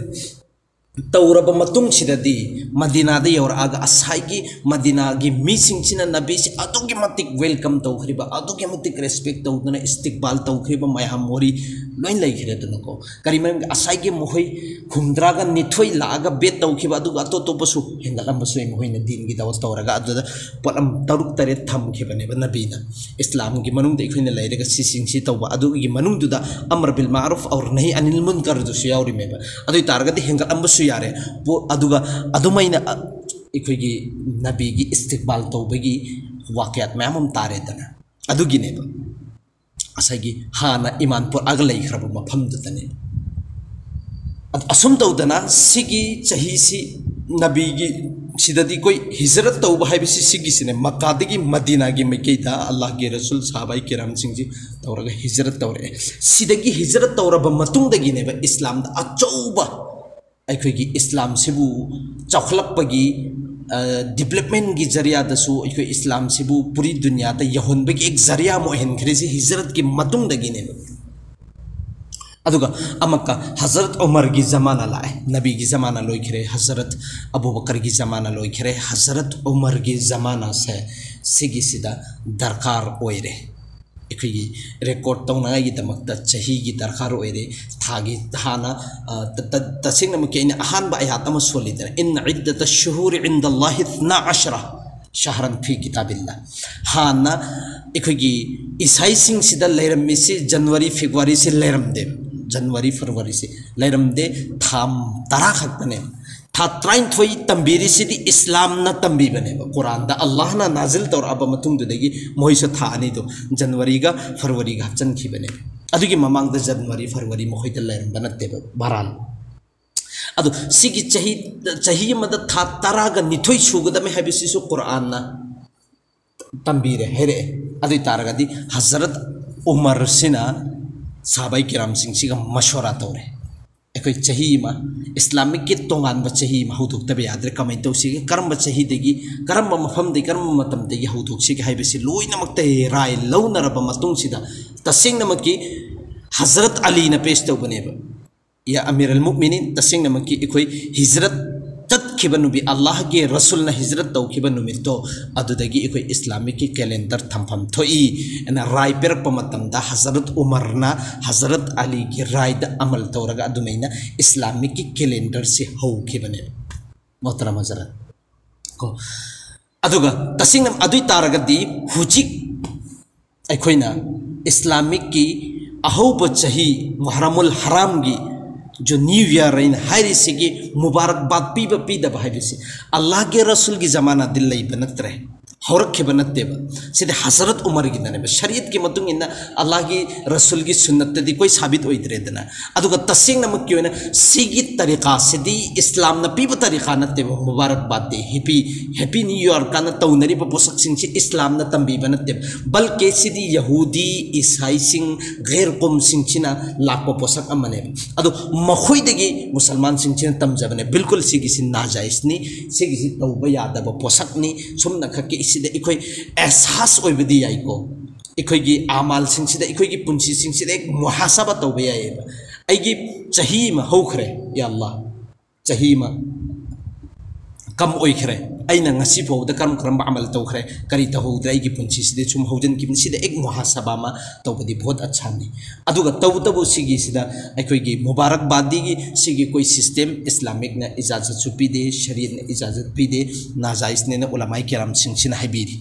ꯇꯧꯔꯕ ꯃꯇꯨꯡꯁꯤꯗꯗꯤ ꯃꯗꯤꯅꯥꯗ ꯌꯧꯔꯛꯑꯒ ꯉꯁꯥꯏꯒꯤ ꯃꯗꯤꯅꯥꯒꯤ ꯃꯤꯁꯤꯡꯁꯤꯅ ꯅꯕꯤꯁꯤ ꯑꯗꯨꯛꯀꯤ ꯃꯇꯤꯛ welcome ꯇꯧꯈ꯭ꯔꯤꯕ, ꯑꯗꯨꯛꯀꯤ ꯃꯇꯤꯛ respect ꯇꯧꯗꯨꯅ ꯏꯁꯇꯤꯛꯕꯥꯜ ꯇꯧꯈ꯭ꯔꯤꯕ ꯃꯌꯥꯝ ꯋꯥꯔꯤ ꯂꯣꯏ ꯂꯩꯈ꯭ꯔꯦꯗꯅꯀꯣ꯫ ꯀꯔꯤ ꯃꯔꯝꯒꯤ? ꯉꯁꯥꯏꯒꯤ ꯃꯈꯣꯏ ꯍꯨꯝꯗ꯭ꯔꯥꯒ ꯅꯤꯊꯣꯏ ꯂꯥꯛꯑꯒ ꯕꯦꯠ ꯇꯧꯈꯤꯕ, ꯑꯗꯨꯒ ꯑꯇꯣꯞ ꯑꯇꯣꯞꯄꯁꯨ ꯍꯦꯟꯒꯠꯂꯝꯕꯁꯨ ꯌꯥꯏ, ꯃꯈꯣꯏꯅ ꯗꯤꯟꯒꯤ ꯗꯥꯋꯠ ꯇꯧꯔꯒ ꯑꯗꯨꯗ ꯄꯣꯠꯂꯝ ꯇꯔꯨꯛ ꯇꯔꯦꯠ ꯊꯝꯈꯤꯕꯅꯦꯕ ꯅꯕꯤꯅ꯫ ꯏꯁꯂꯥꯝꯒꯤ ꯃꯅꯨꯡꯗ ꯑꯩꯈꯣꯏꯅ ꯂꯩꯔꯒ ꯁꯤꯁꯤꯡꯁꯤ ꯇꯧꯕ, ꯑꯗꯨꯒꯤ ꯃꯅꯨꯡꯗꯨꯗ ꯑꯃꯔ ꯕꯤꯜ ꯃꯥꯔꯨꯐ ꯑꯧꯔ ꯅꯍꯤ ꯑꯅꯤꯜ ꯃꯨꯟꯀꯔꯗꯨꯁꯨ ꯌꯥꯎꯔꯤꯃꯦꯕ꯫ ꯑꯗꯨ ꯑꯣꯏ ꯇꯥꯔꯒꯗꯤ ꯍꯦꯟꯒꯠꯂꯝꯕꯁꯨ ꯌꯥꯔꯦ꯫ ꯄꯣ-, ꯑꯗꯨꯒ ꯑꯗꯨꯃꯥꯏꯅ, ꯑ, ꯑꯩꯈꯣꯏꯒꯤ ꯅꯕꯤꯒꯤ ꯏꯁꯇꯤꯛꯕꯥꯜ ꯇꯧꯕꯒꯤ ꯋꯥꯀꯌꯥꯠ ꯃꯌꯥꯝ ꯑꯃ ꯇꯥꯔꯦꯗꯅ꯫ ꯑꯗꯨꯒꯤꯅꯦꯕ ꯉꯁꯥꯏꯒꯤ ꯍꯥꯟꯅ ꯏꯃꯥꯟ ꯄꯣꯔꯛꯑꯒ ꯂꯩꯈ꯭ꯔꯕ ꯃꯐꯝꯗꯨꯗꯅꯦ꯫ ꯑꯗ ꯑꯁꯨꯝ ꯇꯧꯗꯅ ꯁꯤꯒꯤ ꯆꯍꯤꯁꯤ ꯅꯕꯤꯒꯤ ꯁꯤꯗꯗꯤ ꯑꯩꯈꯣꯏ ꯍꯤꯖꯔꯠ ꯇꯧꯕ ꯍꯥꯏꯕꯁꯤ ꯁꯤꯒꯤꯁꯤꯅꯦ, ꯃꯛꯀꯥꯗꯒꯤ ꯃꯗꯤꯅꯥꯒꯤ ꯃꯥꯏꯀꯩꯗ ꯑꯜꯂꯥꯍꯒꯤ ꯔꯁꯨꯜ ꯁꯍꯥꯕꯥꯏ ꯀꯤꯔꯥꯝꯁꯤꯡꯁꯤ ꯇꯧꯔꯒ ꯍꯤꯖꯔꯠ ꯇꯧꯔꯛꯑꯦ꯫ ꯁꯤꯗꯒꯤ ꯍꯤꯖꯔꯠ ꯇꯧꯔꯕ ꯃꯇꯨꯡꯗꯒꯤꯅꯦꯕ ꯏꯁꯂꯥꯝꯗ ꯑꯆꯧꯕ ꯑꯩꯈꯣꯏꯒꯤ ꯏꯁꯂꯥꯝꯁꯤꯕꯨ ꯆꯥꯎꯈꯠꯂꯛꯄꯒꯤ, ꯑ, developmentꯀꯤ ꯖꯔꯤꯌꯥꯗꯁꯨ ꯑꯩꯈꯣꯏ ꯏꯁꯂꯥꯝꯁꯤꯕꯨ ꯄꯨꯔꯤ ꯗꯨꯅꯤꯌꯥꯗ ꯌꯧꯍꯟꯕꯒꯤ ꯑꯦꯛ ꯖꯔꯤꯌꯥ ꯑꯃ ꯑꯣꯏꯍꯟꯈ꯭ꯔꯤꯁꯤ ꯍꯤꯖꯔꯠꯀꯤ ꯃꯇꯨꯡꯗꯒꯤꯅꯦꯕ꯫ ꯑꯗꯨꯒ ꯑꯃꯨꯛꯀ ꯍꯖꯔꯠ ꯎꯃꯔꯒꯤ ꯖꯃꯥꯅꯥ ꯂꯥꯛꯑꯦ꯫ ꯅꯕꯤꯒꯤ ꯖꯃꯥꯅꯥ ꯂꯣꯏꯈ꯭ꯔꯦ, ꯍꯖꯔꯠ ꯑꯕꯨꯕꯀꯔꯒꯤ ꯖꯃꯥꯅꯥ ꯂꯣꯏꯈ꯭ꯔꯦ, ꯍꯖꯔꯠ ꯎꯃꯔꯒꯤ ꯖꯃꯥꯅꯥꯁꯦ ꯁꯤꯒꯤꯁꯤꯗ ꯗꯔꯀꯥꯔ ꯑꯣꯏꯔꯦ꯫ ꯑꯩꯈꯣꯏꯒꯤ record ꯇꯧꯅꯉꯥꯏꯒꯤꯗꯃꯛꯇ ꯆꯍꯤꯒꯤ ꯗꯔꯀꯥꯔ ꯑꯣꯏꯔꯦ꯫ ꯊꯥꯒꯤ, ꯍꯥꯟꯅ, ꯑ, ꯇ-, ꯇ-, ꯇꯁꯦꯡꯅꯃꯛꯀꯤ ꯑꯩꯅ ꯑꯍꯥꯟꯕ ꯑꯌꯥꯠ ꯑꯃ ꯁꯣꯜꯂꯤꯗꯅ, "ꯏꯟꯅ ꯏꯗꯗ ꯁꯨꯍꯨꯔꯤ ꯏꯟꯗ ꯑꯜꯂꯥꯍꯤ ꯏꯊꯅꯥ ꯑꯁꯔ ꯁꯍꯔꯟ ꯐꯤ ꯀꯤꯇꯥꯕꯤꯜꯂꯥ"꯫ ꯍꯥꯟꯅ ꯑꯩꯈꯣꯏꯒꯤ ꯏꯁꯥꯏꯁꯤꯡꯁꯤꯗ ꯂꯩꯔꯝꯃꯤꯁꯤ ꯖꯅꯋꯥꯔꯤ, ꯐꯦꯕ꯭ꯔꯨꯋꯥꯔꯤꯁꯤ ꯂꯩꯔꯝꯗꯦ, ꯖꯅꯋꯥꯔꯤ, ꯐꯦꯕ꯭ꯔꯨꯋꯥꯔꯤꯁꯤ ꯂꯩꯔꯝꯗꯦ, ꯊꯥ ꯇꯔꯥ ꯈꯛꯇꯅꯦ꯫ ꯊꯥ ꯇꯔꯥꯅꯤꯊꯣꯏ ꯇꯝꯕꯤꯔꯤꯁꯤꯗꯤ ꯏꯁꯂꯥꯝꯅ ꯇꯝꯕꯤꯕꯅꯦꯕ꯫ ꯀꯨꯔꯥꯟꯗ ꯑꯜꯂꯥꯍꯅ ꯅꯥꯖꯤꯜ ꯇꯧꯔꯛꯑꯕ ꯃꯇꯨꯡꯗꯨꯗꯒꯤ ꯃꯣꯏꯁꯨ ꯊꯥ ꯑꯅꯤꯗꯣ ꯖꯅꯋꯥꯔꯤꯒ ꯐꯦꯕ꯭ꯔꯨꯋꯥꯔꯤꯒ ꯍꯥꯞꯆꯤꯟꯈꯤꯕꯅꯦ꯫ ꯑꯗꯨꯒꯤ ꯃꯃꯥꯡꯗ ꯖꯅꯋꯥꯔꯤ, ꯐꯦꯕ꯭ꯔꯨꯋꯥꯔꯤ ꯃꯈꯣꯏꯗ ꯂꯩꯔꯝꯕ ꯅꯠꯇꯦꯕ꯫ ꯕꯍꯔꯍꯥꯜ, ꯑꯗꯣ ꯁꯤꯒꯤ ꯆꯍꯤ, ꯆꯍꯤ ꯑꯃꯗ ꯊꯥ ꯇꯔꯥꯒ ꯅꯤꯊꯣꯏ ꯁꯨꯒꯗꯕꯅꯤ ꯍꯥꯏꯕꯁꯤꯁꯨ ꯀꯨꯔꯥꯟꯅ ꯇꯝꯕꯤꯔꯦ, ꯍꯥꯏꯔꯛꯑꯦ꯫ ꯑꯗꯨ ꯑꯣꯏ ꯇꯥꯔꯒꯗꯤ ꯍꯖꯔꯠ ꯎꯃꯔꯁꯤꯅ ꯁꯍꯥꯕꯥꯏ ꯀꯤꯔꯥꯝꯁꯤꯡꯁꯤꯒ ꯃꯁꯣꯔꯥ ꯇꯧꯔꯦ꯫ ꯑꯩꯈꯣꯏ ꯆꯍꯤ ꯑꯃ, ꯏꯁꯂꯥꯃꯤꯛꯀꯤ ꯇꯣꯉꯥꯟꯕ ꯆꯍꯤ ꯑꯃ ꯍꯧꯗꯣꯛꯇꯕ ꯌꯥꯗ꯭ꯔꯦ꯫ ꯀꯃꯥꯏꯅ ꯇꯧꯁꯤꯒꯦ? ꯀꯔꯝꯕ ꯆꯍꯤꯗꯒꯤ, ꯀꯔꯝꯕ ꯃꯐꯝꯗꯒꯤ, ꯀꯔꯝꯕ ꯃꯇꯝꯗꯒꯤ ꯍꯧꯗꯣꯛꯁꯤꯒꯦ ꯍꯥꯏꯕꯁꯤ ꯂꯣꯏꯅꯃꯛꯇ ꯔꯥꯏ ꯂꯧꯅꯔꯕ ꯃꯇꯨꯡꯁꯤꯗ, ꯇꯁꯦꯡꯅꯃꯛꯀꯤ ꯍꯖꯔꯠ ꯑꯂꯤꯅ ꯄꯦꯁ ꯇꯧꯕꯅꯦꯕ꯫ ꯌꯥ ꯑꯃꯤꯔ ꯑꯜ ꯃꯨꯃꯤꯅꯤꯟ, ꯇꯁꯦꯡꯅꯃꯛꯀꯤ ꯑꯩꯈꯣꯏ ꯍꯤꯖꯔꯠ ꯆꯠꯈꯤꯕ ꯅꯨꯃꯤꯠ, ꯑꯜꯂꯥꯍꯒꯤ ꯔꯁꯨꯜꯅ ꯍꯤꯖꯔꯠ ꯇꯧꯈꯤꯕ ꯅꯨꯃꯤꯠꯇꯣ, ꯑꯗꯨꯗꯒꯤ ꯑꯩꯈꯣꯏ ꯏꯁꯂꯥꯃꯤꯛꯀꯤ ꯀꯦꯂꯦꯟꯗꯔ ꯊꯝꯐꯝ ꯊꯣꯛꯏ ꯑꯅ ꯔꯥꯏ ꯄꯤꯔꯛꯄ ꯃꯇꯝꯗ, ꯍꯖꯔꯠ ꯎꯃꯔꯅ ꯍꯖꯔꯠ ꯑꯂꯤꯒꯤ ꯔꯥꯏꯗ ꯑꯃꯜ ꯇꯧꯔꯒ ꯑꯗꯨꯃꯥꯏꯅ ꯏꯁꯂꯥꯃꯤꯛꯀꯤ ꯀꯦꯂꯦꯟꯗꯔꯁꯤ ꯍꯧꯈꯤꯕꯅꯦꯕ꯫ ꯃꯣꯍꯇꯔꯝ ꯍꯖꯔꯠ, ꯀꯣ꯫ ꯑꯗꯨꯒ ꯇꯁꯦꯡꯅ ꯑꯗꯨꯏ ꯇꯥꯔꯒꯗꯤ ꯍꯧꯖꯤꯛ ꯑꯩꯈꯣꯏꯅ ꯏꯁꯂꯥꯃꯤꯛꯀꯤ ꯑꯍꯧꯕ ꯆꯍꯤ ꯃꯨꯍꯔꯃꯨꯜ ꯍꯔꯥꯝꯒꯤ ꯖꯣ ꯅ꯭ꯌꯨ ꯏꯌꯔ ꯑꯩꯅ ꯍꯥꯏꯔꯤꯁꯤꯒꯤ ꯃꯨꯕꯥꯔꯛꯕꯥꯗ ꯄꯤꯕ ꯄꯤꯗꯕ ꯍꯥꯏꯕꯁꯤ ꯑꯜꯂꯥꯍꯒꯤ ꯔꯁꯨꯜꯒꯤ ꯖꯃꯥꯅꯥꯗꯤ ꯂꯩꯕ ꯅꯠꯇ꯭ꯔꯦ, ꯍꯧꯔꯛꯈꯤꯕ ꯅꯠꯇꯦꯕ꯫ ꯁꯤꯗꯤ ꯍꯖꯔꯠ ꯎꯃꯔꯒꯤꯗꯅꯦꯕ꯫ ꯁꯔꯤꯌꯠꯀꯤ ꯃꯇꯨꯡ ꯏꯟꯅ ꯑꯜꯂꯥꯍꯒꯤ ꯔꯁꯨꯜꯒꯤ ꯁꯨꯟꯅꯠꯇꯗꯤ ꯀꯣꯏ ꯁꯥꯕꯤꯠ ꯑꯣꯏꯗ꯭ꯔꯦꯗꯅ꯫ ꯑꯗꯨꯒ ꯇꯁꯦꯡꯅꯃꯛꯀꯤ ꯑꯣꯏꯅ ꯁꯤꯒꯤ ꯇꯔꯤꯀꯥꯁꯤꯗꯤ ꯏꯁꯂꯥꯝꯅ ꯄꯤꯕ ꯇꯔꯤꯀꯥ ꯅꯠꯇꯦꯕ꯫ ꯃꯨꯕꯥꯔꯛꯕꯥꯗ ꯗꯦ, ꯍꯦꯄꯤ, ꯍꯦꯄꯤ ꯅ꯭ꯌꯨ ꯏꯌꯔ ꯀꯥꯟꯅ ꯇꯧꯅꯔꯤꯕ ꯄꯣꯠꯁꯛꯁꯤꯡꯁꯤ ꯏꯁꯂꯥꯝꯅ ꯇꯝꯕꯤꯕ ꯅꯠꯇꯦꯕ, ꯕꯜꯀꯤ ꯁꯤꯗꯤ ꯌꯍꯨꯗꯤ, ꯏꯁꯥꯏꯁꯤꯡ, ꯒꯩꯔ ꯀꯣꯝꯁꯤꯡꯁꯤꯅ ꯂꯥꯛꯄ ꯄꯣꯠꯁꯛ ꯑꯃꯅꯦꯕ꯫ ꯑꯗꯣ ꯃꯈꯣꯏꯗꯒꯤ ꯃꯨꯁꯜꯃꯥꯟꯁꯤꯡꯁꯤꯅ ꯇꯝꯖꯕꯅꯦ, ꯕꯤꯜꯀꯨꯜ ꯁꯤꯒꯤꯁꯤ ꯅꯥꯖꯥꯏꯁꯅꯤ, ꯁꯤꯒꯤꯁꯤ ꯇꯧꯕ ꯌꯥꯗꯕ ꯄꯣꯠꯁꯛꯅꯤ꯫ ꯁꯨꯝꯅ ꯈꯛꯀꯤ ꯁꯤꯗ ꯑꯩꯈꯣꯏ ꯑꯦꯍꯁꯥꯁ ꯑꯣꯏꯕꯗꯤ ꯌꯥꯏꯀꯣ, ꯑꯩꯈꯣꯏꯒꯤ ꯑꯃꯥꯜꯁꯤꯡꯁꯤꯗ, ꯑꯩꯈꯣꯏꯒꯤ ꯄꯨꯟꯁꯤꯁꯤꯡꯁꯤꯗ ꯍꯦꯛ ꯃꯨꯍꯥꯁꯥꯕꯥ ꯇꯧꯕ ꯌꯥꯏꯑꯕ꯫ ꯑꯩꯒꯤ ꯆꯍꯤ ꯑꯃ ꯍꯧꯈ꯭ꯔꯦ, ꯌꯥ ꯑꯜꯂꯥ, ꯆꯍꯤ ꯑꯃ ꯀꯝ ꯑꯣꯏꯈ꯭ꯔꯦ, ꯑꯩꯅ ꯉꯁꯤ ꯐꯥꯎꯕꯗ ꯀꯔꯝ ꯀꯔꯝꯕ ꯑꯃꯜ ꯇꯧꯈ꯭ꯔꯦ, ꯀꯔꯤ ꯇꯧꯍꯧꯗ꯭ꯔꯦ, ꯑꯩꯒꯤ ꯄꯨꯟꯁꯤꯁꯤꯗ ꯁꯨꯝ ꯍꯧꯖꯤꯟꯈꯤꯕꯅꯤ, ꯁꯤꯗ ꯑꯦꯛ ꯃꯨꯍꯥꯁꯥꯕꯥ ꯑꯃ ꯇꯧꯕꯗꯤ ꯕꯣꯍꯠ ꯑꯠꯁꯥꯅꯤ꯫ ꯑꯗꯨꯒ ꯇꯧꯕꯇꯕꯨ ꯁꯤꯒꯤꯁꯤꯗ ꯑꯩꯈꯣꯏꯒꯤ ꯃꯨꯕꯥꯔꯛꯕꯥꯗꯤꯒꯤ ꯁꯤꯒꯤ ꯑꯩꯈꯣꯏ ꯁꯤꯁꯇꯦꯝ ꯏꯁꯂꯥꯃꯤꯛꯅ ꯏꯖꯥꯖꯠꯁꯨ ꯄꯤꯗꯦ, ꯁꯔꯤꯌꯠꯅ ꯏꯖꯥꯖꯠ ꯄꯤꯗꯦ, ꯅꯥꯖꯥꯏꯁꯅꯦꯅ ꯎꯂꯃꯥꯏ ꯀꯤꯔꯥꯝꯁꯤꯡꯁꯤꯅ ꯍꯥꯏꯕꯤꯔꯤ꯫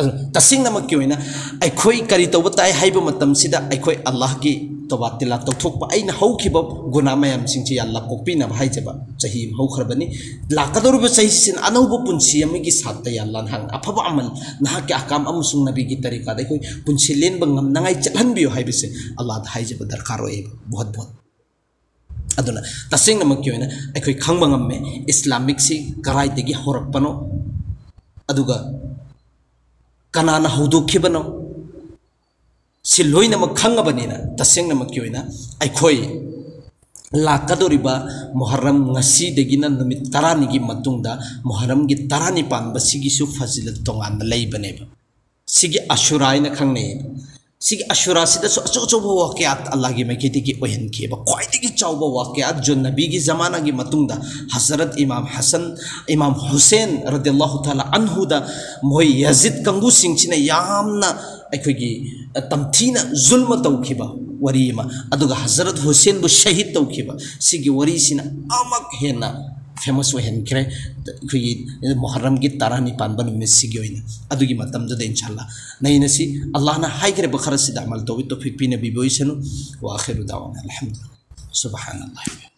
ꯑꯗꯨ ꯇꯁꯦꯡꯅꯃꯛꯀꯤ ꯑꯣꯏꯅ ꯑꯩꯈꯣꯏ ꯀꯔꯤ ꯇꯧꯕ ꯇꯥꯏ ꯍꯥꯏꯕ ꯃꯇꯝꯁꯤꯗ, ꯑꯩꯈꯣꯏ ꯑꯜꯂꯥꯍꯒꯤ ꯇꯣꯕꯥ ꯇꯤꯂꯥ ꯇꯧꯊꯣꯛꯄ, ꯑꯩꯅ ꯍꯧꯈꯤꯕ ꯒꯨꯅꯥ ꯃꯌꯥꯝꯁꯤꯡꯁꯤ ꯌꯥ ꯑꯜꯂꯥ ꯀꯣꯛꯄꯤꯅꯕ ꯍꯥꯏꯖꯕ꯫ ꯆꯍꯤ ꯑꯃ ꯍꯧꯈ꯭ꯔꯕꯅꯤ, ꯂꯥꯛꯀꯗꯧꯔꯤꯕ ꯆꯍꯤꯁꯤꯅ ꯑꯅꯧꯕ ꯄꯨꯟꯁꯤ ꯑꯃꯒꯤ ꯁꯥꯠꯇ ꯌꯥ ꯑꯜꯂꯥ ꯅꯍꯥꯛꯅ ꯑꯐꯕ ꯑꯃꯜ, ꯅꯍꯥꯛꯀꯤ ꯑꯍꯀꯥꯝ ꯑꯃꯁꯨꯡ ꯅꯕꯤꯒꯤ ꯇꯔꯤꯀꯥꯗ ꯑꯩꯈꯣꯏ ꯄꯨꯟꯁꯤ ꯂꯦꯟꯕ ꯉꯝꯅꯉꯥꯏ ꯆꯠꯍꯟꯕꯤꯌꯨ ꯍꯥꯏꯕꯁꯦ ꯑꯜꯂꯥꯗ ꯍꯥꯏꯖꯕ ꯗꯔꯀꯥꯔ ꯑꯣꯏꯌꯦꯕ, ꯕꯣꯍꯠ ꯕꯣꯍꯠ꯫ ꯑꯗꯨꯅ ꯇꯁꯦꯡꯅꯃꯛꯀꯤ ꯑꯣꯏꯅ ꯑꯩꯈꯣꯏ ꯈꯪꯕ ꯉꯝꯃꯦ ꯏꯁꯂꯥꯃꯤꯛꯁꯤ ꯀꯗꯥꯏꯗꯒꯤ ꯍꯧꯔꯛꯄꯅꯣ, ꯑꯗꯨꯒ ꯀꯅꯥꯅ ꯍꯧꯗꯣꯛꯈꯤꯕꯅꯣ, ꯁꯤ ꯂꯣꯏꯅꯃꯛ ꯈꯪꯉꯕꯅꯤꯅ ꯇꯁꯦꯡꯅꯃꯛꯀꯤ ꯑꯣꯏꯅ ꯑꯩꯈꯣꯏ ꯂꯥꯛꯀꯗꯧꯔꯤꯕ ꯃꯨꯍꯔꯝ, ꯉꯁꯤꯗꯒꯤꯅ ꯅꯨꯃꯤꯠ ꯇꯔꯥꯅꯤꯒꯤ ꯃꯇꯨꯡꯗ ꯃꯨꯍꯔꯝꯒꯤ ꯇꯔꯥꯅꯤ ꯄꯥꯟꯕ ꯁꯤꯒꯤꯁꯨ ꯐꯖꯤꯂꯠ ꯇꯣꯉꯥꯟꯅ ꯂꯩꯕꯅꯦꯕ꯫ ꯁꯤꯒꯤ ꯑꯁꯨꯔꯥ ꯍꯥꯏꯅ ꯈꯪꯅꯩ꯫ ꯁꯤꯒꯤ ꯑꯁꯨꯔꯥꯁꯤꯗꯁꯨ ꯑꯆꯧ ꯑꯆꯧꯕ ꯋꯥꯀꯤꯌꯥꯠ ꯑꯜꯂꯥꯍꯒꯤ ꯃꯥꯏꯀꯩꯗꯒꯤ ꯑꯣꯏꯍꯟꯈꯤꯕ꯫ ꯈ꯭ꯋꯥꯏꯗꯒꯤ ꯆꯥꯎꯕ ꯋꯥꯀꯤꯌꯥꯠ ꯖꯨꯟꯅꯕꯤꯒꯤ ꯖꯃꯥꯅꯥꯒꯤ ꯃꯇꯨꯡꯗ ꯍꯖꯔꯠ ꯏꯃꯥꯝ ꯍꯁꯟ, ꯏꯃꯥꯝ ꯍꯨꯁꯦꯟ ꯔꯗꯤꯌꯜꯂꯥꯍꯨ ꯇꯥꯂꯥ ꯑꯟꯍꯨꯗ ꯃꯣꯏ ꯌꯥꯖꯤꯗ ꯀꯥꯡꯕꯨꯁꯤꯡꯁꯤꯅ ꯌꯥꯝꯅ ꯑꯩꯈꯣꯏꯒꯤ, ꯑ, ꯇꯝꯊꯤꯅ ꯖꯨꯜꯃ ꯇꯧꯈꯤꯕ ꯋꯥꯔꯤ ꯑꯃ, ꯑꯗꯨꯒ ꯍꯖꯔꯠ ꯍꯨꯁꯦꯟꯕꯨ ꯁꯍꯤꯗ ꯇꯧꯈꯤꯕ, ꯁꯤꯒꯤ ꯋꯥꯔꯤꯁꯤꯅ ꯑꯃꯨꯛ ꯍꯦꯟꯅ ꯐꯦꯃꯁ ꯑꯣꯏꯍꯟꯈ꯭ꯔꯦ ꯑꯩꯈꯣꯏꯒꯤ ꯃꯨꯍꯔꯝꯒꯤ ꯇꯔꯥꯅꯤꯄꯥꯟꯕ ꯅꯨꯃꯤꯠꯁꯤꯒꯤ ꯑꯣꯏꯅ꯫ ꯑꯗꯨꯒꯤ ꯃꯇꯝꯗꯨꯗ ꯏꯟꯁꯥ ꯑꯜꯂꯥ ꯅꯩꯅꯁꯤ꯫ ꯑꯜꯂꯥꯍꯅ ꯍꯥꯏꯈ꯭ꯔꯕ ꯈꯔꯁꯤꯗ ꯑꯃꯜ ꯇꯧꯕꯒꯤ ꯇꯧꯐꯤꯛ ꯄꯤꯅꯕꯤꯕ ꯑꯣꯏꯁꯅꯨ꯫ ꯋꯥ ꯑꯈꯤꯔꯨ ꯗꯥꯋꯥꯅ ꯑꯜꯍꯝꯗꯨꯂꯤꯜꯂꯥꯍ꯫ ꯁꯨꯕꯍꯥꯅꯜꯂꯥꯍ꯫